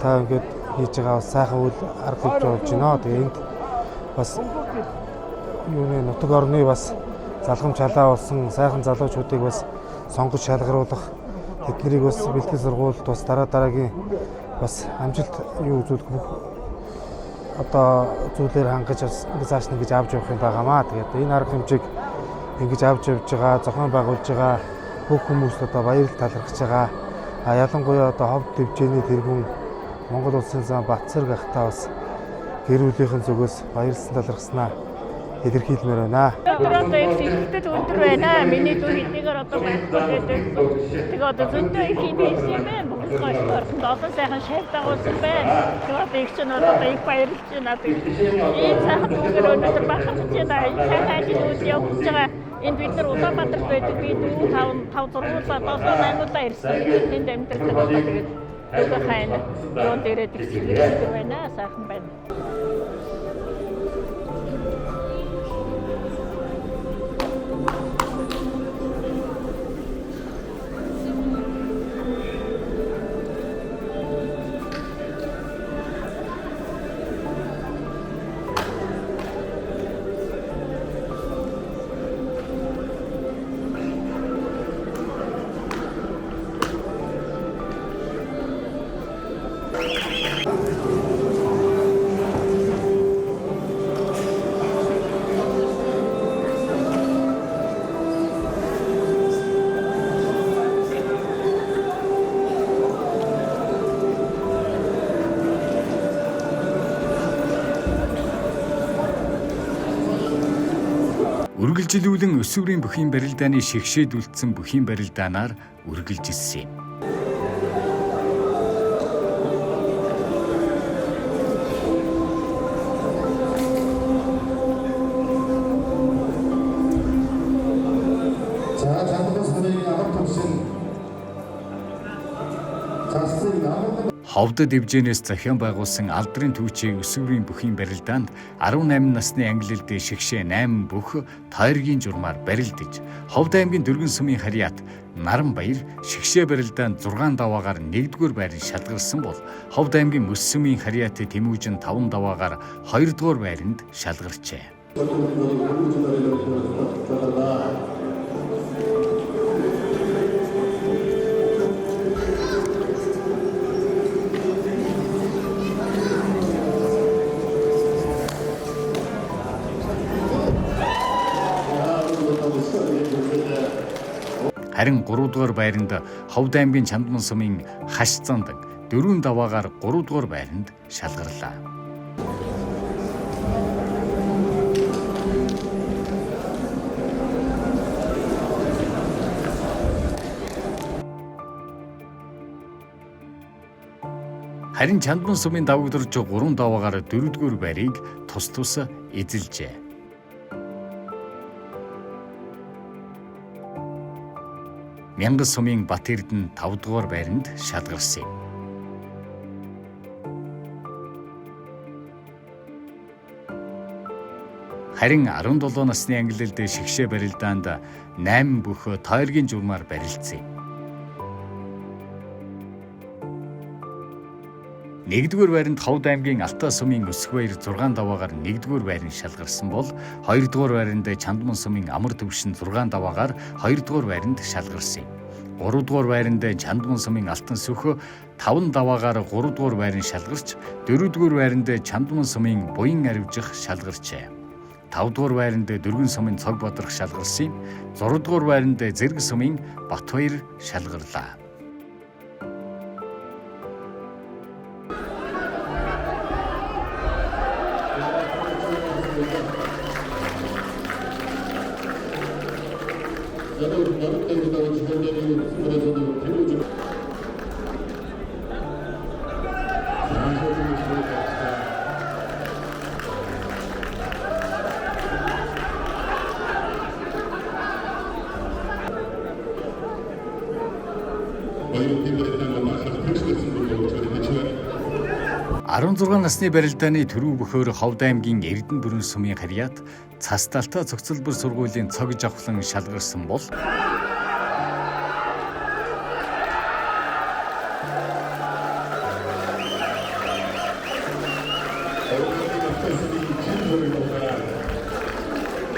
G: та ингээд хийж байгаа бас сайхан үйл арга хэмжээ болж байна. Тэгээ энд бас юуны нутаг орны бас залгам чалаа болсон сайхан залуучуудыг бас сонгож шалгаруулах тэднийг бас бэлтгэл сургуульд бас дараа дараагийн бас амжилт юу үзүүлэх бүх одоо зүйлээр хангаж бас цааш нь ингэж авч явах юм байгаамаа. Тэгээд энэ арга хэмжээг ингэж авч явж байгаа, зохион байгуулж байгаа бүх хүмүүст одоо баярлал талархаж байгаа. А ялангуяа одоо ховд дэвжээний тэргүүн Монгол Улсын зам Батцэрэг ахтаа бас гэр бүлийнхэн зүгээс баярлсан талархснаа илэрхийлмээр байна.
L: Одоо одоо их сэтгэл өндөр байна. Миний дүү хэдийгээр одоо байхгүй гэдэг. Тэгээ одоо зөндөө их юм хийсэн юм байна. Монгол орхонд олон сайхан шав дагуулсан байна. Тэгээ одоо их чинь одоо их баярлж байна. Ийм сайхан дүүгээр өнөөдөр бахархаж байна. Энэ сайхан ажил үйл явуулж байгаа. Энд бид нар Улаанбаатарт байдаг. Би 4 5 5 6 7 8 удаа ирсэн. Тэнд амьдардаг одоо тэгээд дүүгээ хайна. Юунд ирээд их сэтгэл өндөр байна. Сайхан байна.
A: Үргэлжилүүлэн өсвөрийн бүхийн барилдааны шигшээд үлдсэн бүхийн барилдаанаар үргэлжилсэн юм.
H: За Чандман сумын агуу түвшин заслын намууд
A: Ховд дэвжээнээс зохион байгуулсан алдрын түүчийг өсвөрийн бүхийн барилдаанд 18 насны ангилалд шигшээ 8 бүх тойргийн журмаар барилдаж, Ховд аймгийн Дөргөн сумын харьяат Наранбаяр шигшээ барилдаанд 6 даваагаар 1-р байранд шалгарсан бол Ховд аймгийн Мөс сумын харьяат Тэмүүжин 5 даваагаар 2-р байранд шалгарчээ. Харин 3 дугаар байранд Ховд аймгийн Чандман сумын Хаш зандан 4 даваагаар 3 дугаар байранд шалгарлаа. Харин Чандман сумын давагдурж 3 даваагаар 4 дугаар байрыг тус тус эзэлжээ. Мянган сумын Бат Эрдэнэ 5 дугаар байранд шалгарсан юм. Харин 17 насны ангилалд шигшээ барилдаанд 8 бүх тойргийн журмаар барилцсан юм. 1-р байранд Ховд аймгийн Алтай сумын Өсгөбаяр 6 даваагаар 1-р байранд шалгарсан бол 2-р байранд Чандман сумын Амар төвшин 6 даваагаар 2-р байранд шалгарсан юм. 3-р байранд Чандман сумын Алтан сүх 5 даваагаар 3-р байранд шалгарч 4-р байранд Чандман сумын Буян аривжих шалгарчээ. 5-р байранд Дөргөн сумын Цог Бадрах шалгарсан юм. 6-р байранд Зэрэг сумын Батбаяр шалгарлаа. 16 насны барилдааны төрөв бөхөөр Ховд аймгийн Эрдэнэ бүрэн сумын харьяат цас талтай цогцлбор сургуулийн цог жавхлан шалгарсан бол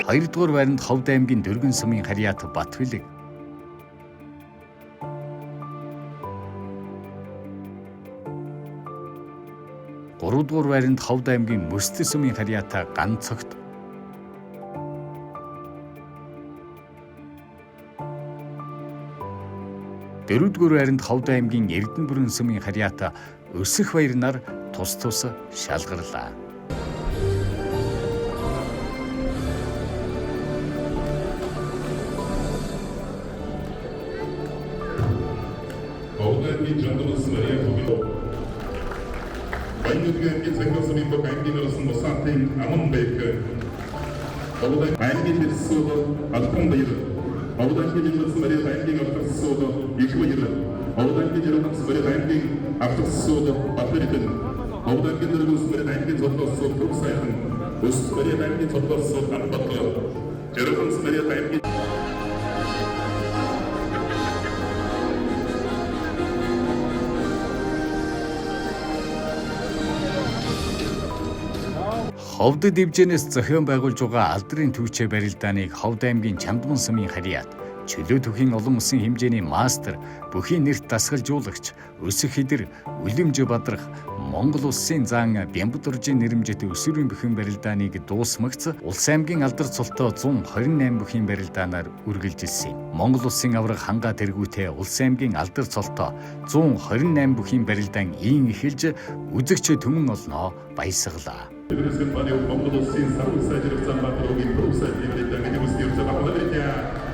A: хоёрдугаар байранд Ховд аймгийн Дөргөн сумын харьяат Батбилэг, гуравдугаар байранд Ховд аймгийн Мөстө сумын харьяата Ганцогт, дөрөвдүгээр байранд Ховд аймгийн Эрдэнэ бүрэн сумын харьяата Өсөх баярнаар тус тус шалгарлаа.
E: Ховд аймгийн Жандамс Мария Хобио Баянүдгийн аймгийн Цангал сумын бог аймгийн орсон Мусаатын Аман бек, Ховд аймгийн Тэрсүүд Албан баяр, Ховд аймгийн Жандамс Мария аймгийн Авдарсууд Их баяр, Ховд аймгийн Жандамс Мария аймгийн Авдарсууд Батэрдэн, Ховд аймгийн Дөргөнс Мария аймгийн Зодлоосууд Төв сайхан, Өс Мария аймгийн Зодлоосууд Анбатлаа, Жиргэнс Мария аймгийн
A: Ховд дивжэнээс зохион байгуулж байгаа алдрын түвчээ барилдааныг Ховд аймгийн Чамдман сумын харьяат чөлөө түүхийн олон улсын хэмжээний мастер, бүхий нэрт дасгалжуулагч, өсөх хидэр, үлэмж бадрах, Монгол улсын заан Бямбадуржийн нэрэмжит өсвөрийн бүхэн барилдааныг дуусмагц улс аймгийн алдар цолтой 128 бүхийн барилдаанаар үргэлжилсэн юм. Монгол улсын аварга хангаа тэргүүтээ улс аймгийн алдар цолтой 128 бүхийн барилдаан ийн эхэлж үзэгч түмэн олноо баясгалаа.
E: Тэрнээс манай Монгол улсын сарвал сайжрах Занбаатар-ийн пүрэв сайжрын барилдаан гэдэг үсний явц багтаа.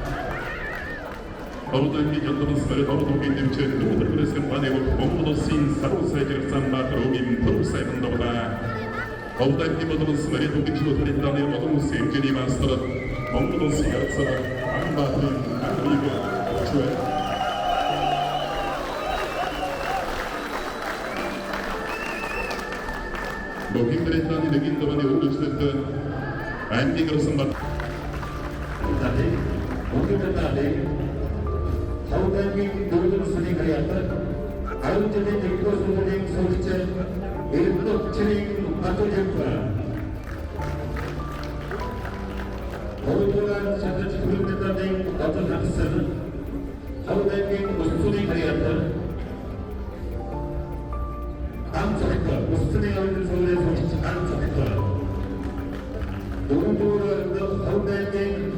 E: Ховд аймгийн Жандамс Мария Ховд аймгийн дэмжиж дүүтэр компани Монгол улсын сарвал сайжрах Занбаатар-ийн пүрэв сайхан давлаа. Ховд аймгийн Монгол Мария Төвийн чөлөө олон улсын хэмжээний мастер Монгол улсын арцаар Анбаатарын анбыг чүэ. Бүхий барилдааны нэгэн давааны үргэлжлэлд аймгийн орсон бат
H: Ховд аймгийн Дөргөн сумын харьяат 10 жилийн нэгдүгээр сургуулийн сурагч Эрдэнэ Чирийн Батүжинтэ, Хоёрдугаар шатаж хүрэлтийн Батар хагасан Ховд аймгийн Өсцүний харьяат Ганцогт, Өсцүний оюутан сургуулийн сурагч Ганцогт, дөрөвдүгээр Ховд аймгийн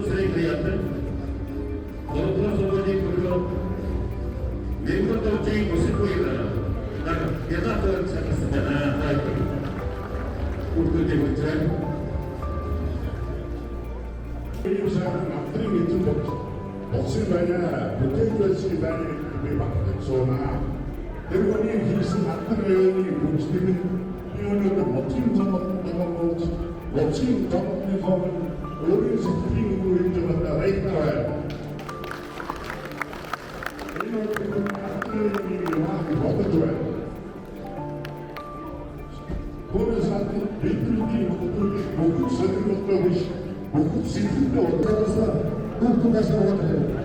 H: Эрдэнэ харьяат гуравдугаар сургуулийн хөргөө Мембердоржийн өсөх үеэр ягаагаар чагсан байна. Хүүхдүүдийг хүрч
D: Ийм сайхан алдрын эзэн болсон байна. Бүтээл байсан байна гэдгийг би батлаж сууна. Тэр хүний хийсэн алдар аюуны хүнчлэг нь би өнөөдөр моцгийн зам болж моцгийн замныхоо өөрийн сэтгэлийн үгээр хийж байгаадаа баяртай байна. Энэ бол алдрын бодож байна. Түүнээс гадна бидний хөдөлгөөний бүгд сонирхолтой биш, бүгд сэтгэлтэй удаанаас хүүхдүүдээс уудаг.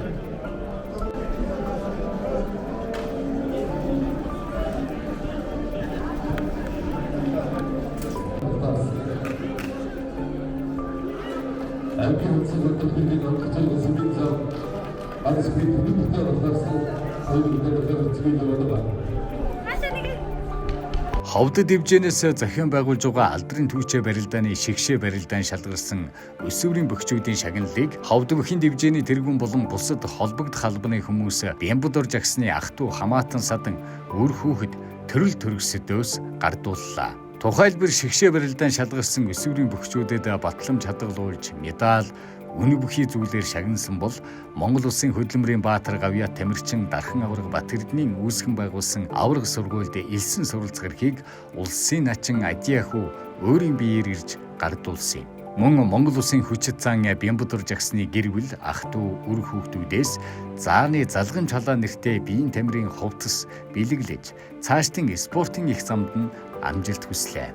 H: аймгийн үндсэн хөтөлбөрийн оролцож сумын зам АСП төлөвлөлтөөр улаасан хоёр өдөр зүйн явуулга.
A: Ховд дивжэнээс зохион байгуулж байгаа алдрын түвчээ барилдааны шигшээ барилдаан шалгарсан өсвөрийн бөхчүүдийн шагналыг Ховд бүхийн дивжээний тэргүүн болон бусад холбогдох албаны хүмүүс Бямбадор жагсны ах トゥ хамаатан садан үр хүүхэд төрөл төрөсөдөөс гардууллаа. Тухайлбал шигшээ барилдаан шалгарсан өсвөрийн бөхчүүдэд батламж хадгалуулж медаль, үнэ бүхий зүйлээр шагнасан бол Монгол улсын хөдөлмөрийн баатар гавьяа Тамирчин Дархан аварга Батэрдний үүсгэн байгуулсан аварга сургуульд элсэн суралцах эрхийг улсын начин Адиахүү өөрийн биеэр ирж гардуулсан юм. Мөн Монгол Улсын хүчит зан Бямбадур жагсны гэр бүл, ах дүү, үр хүүхдүүдээс зааны залган чалаа нэртэй биеийн тамирын хувцас бэлэглэж, цаашдын спортын их замд нь амжилт хүслээ.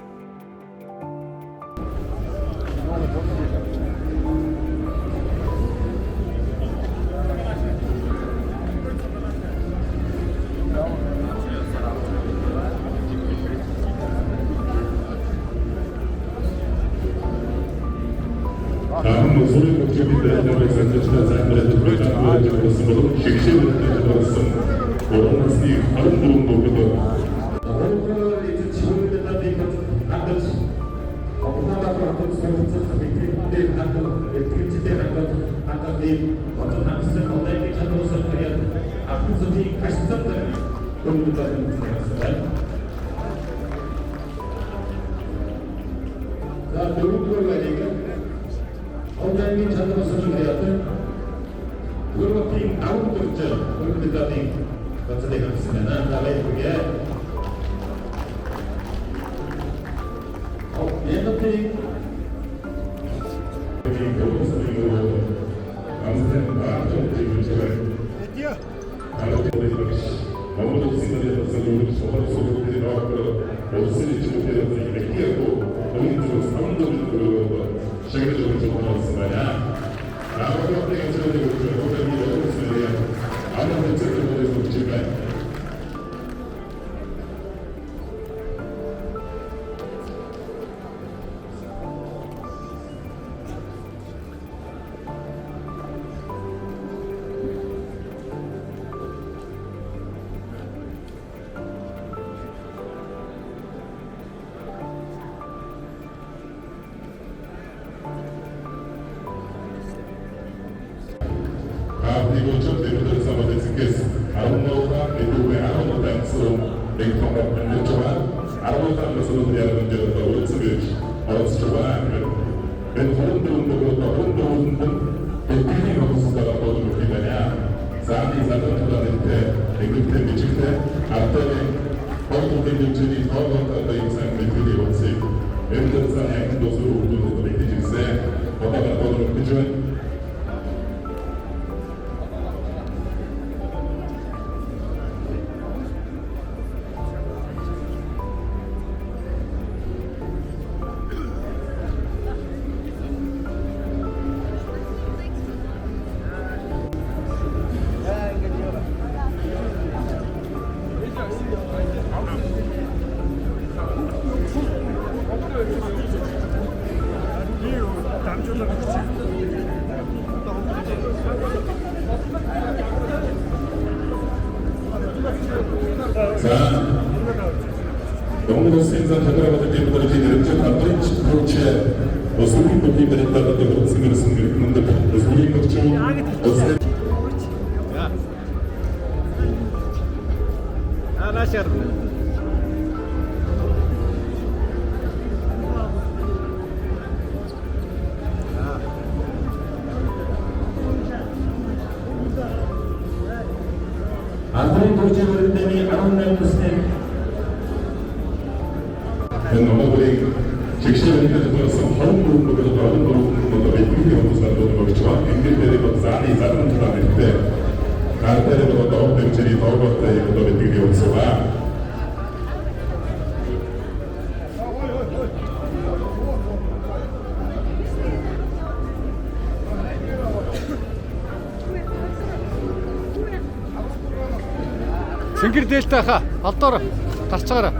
M: Цэнгэр дээлтэй хаа. Алдоор гарч байгаарай.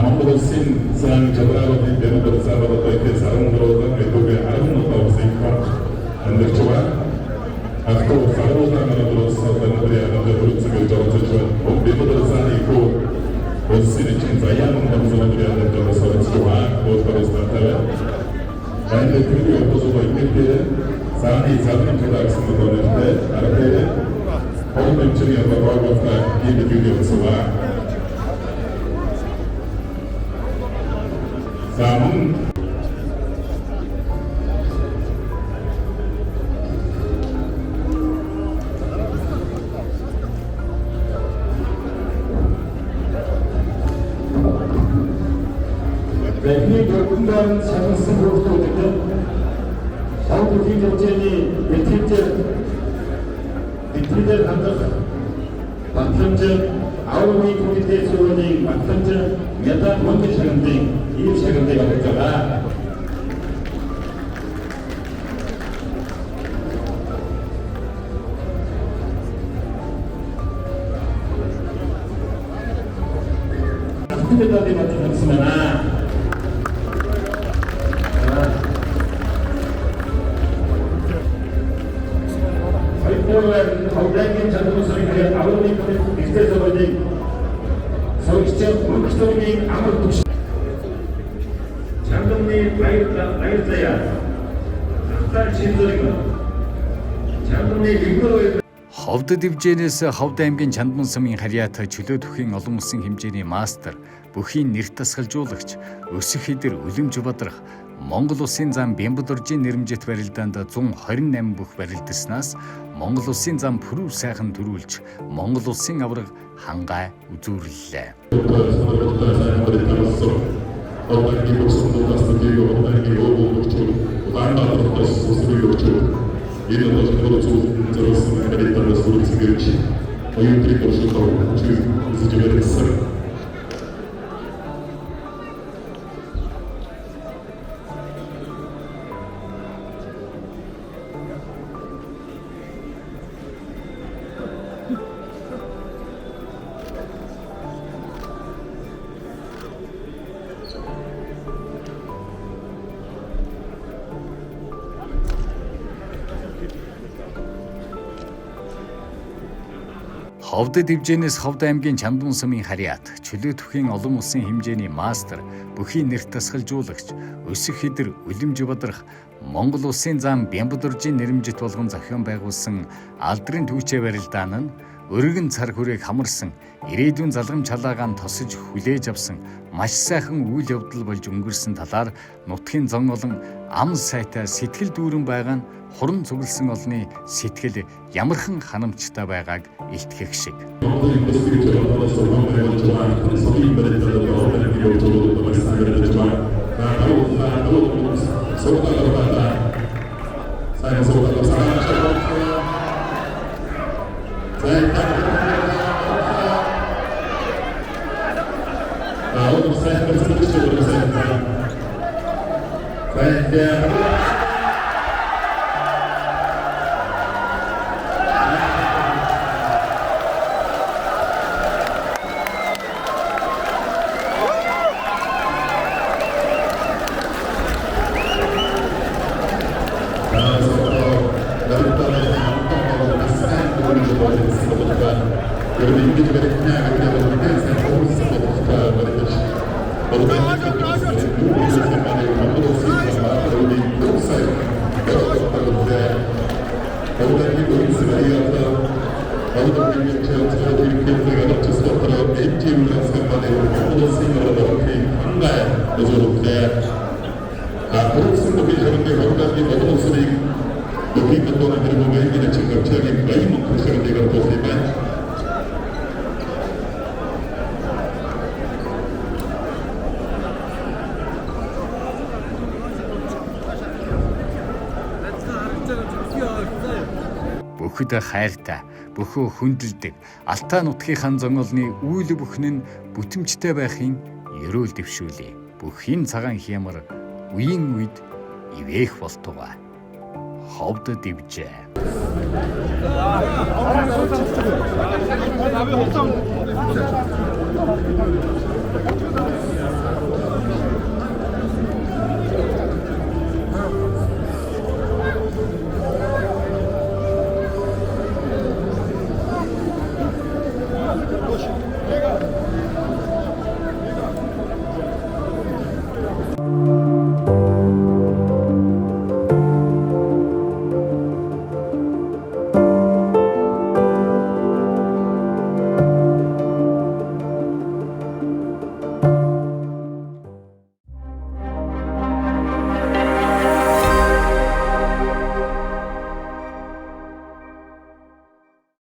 E: Монгол Улсын зан Жабраалын Бямбадур заавал ихэс 13 мэдүүгээ 17 улсын амьдарч байгаа. Ахтуу 13 манадур салбарын ямад хүрэлцэн ирж оролцож байна. Бямбадур заны ихүү улсын чин заяан хамзамын ямад оролцож байгаа. Боолборос татаа. Баян тэрний опозоо ихэвчлэн зааны задрын төлөө гэсэн нэртэй аргатай хоёр хэмжээний одоо ийм мэдээлэл өгсөн ба. За мөн
H: Эрдэнэ дайранд шагналсан хүүхдүүдэд хов бүхий хэмжээний бэлтгэл хандах батламж, аавын комитет сургуулийн батламж, медаль, мөнгө шагналын ийм шагналыг авч байгаа. Медалийг авсан байна. Хоёрдугаар Ховд аймгийн Чандман сумын авралын бэлтгэл сургуулийн сурагч Мөнх амар төгш Чандманы баяр заяа Ахтар Чинзэрэг Чандманы нэгдүгээр баяр.
A: Ховд дивжээнээс Ховд аймгийн Чандман сумын харьяат чөлөө төхийн олон улсын хэмжээний мастер, бүхийн нэр тасгалжуулагч, өсөх хідэр үлэмж бадрах Монгол Улсын зам Бямбадуржийн нэрмжит барилдаанд 128 бүх барилдаснаас Монгол Улсын зам пүрэв сайхан төрүүлж Монгол Улсын аварга хангай үзүүрлээ. Ховд дивжээнээс Ховд аймгийн Чандман сумын харьяат чөлөө төхийн олон улсын хэмжээний мастер, бүхийн нэр тасгалжуулагч, өсөх хідэр үлэмж бадрах Монгол Улсын зам Бямбадуржийн нэрмжит болгон зохион байгуулсан алдрын түүчээ барилдаан нь өргөн цар хүрээг хамарсан ирээдүйн залгам чалаагаан тосож хүлээж авсан маш сайхан үйл явдал болж өнгөрсөн талаар нутгийн зон олон ам сайтай сэтгэл дүүрэн байгаа нь хуран цугласан олны сэтгэл ямархан ханамжтай байгааг илтгэх шиг. Бүхэд хайртай, бөхөө хүндэлдэг, Алтай нутгийнхаа зонголны үйл бүхэн нь бүтэмжтэй байхын ерөөл дэвшүүлье. Бүхийн цагаан хямар үеийн үед ивээх болтугай. Ховд дивжээ.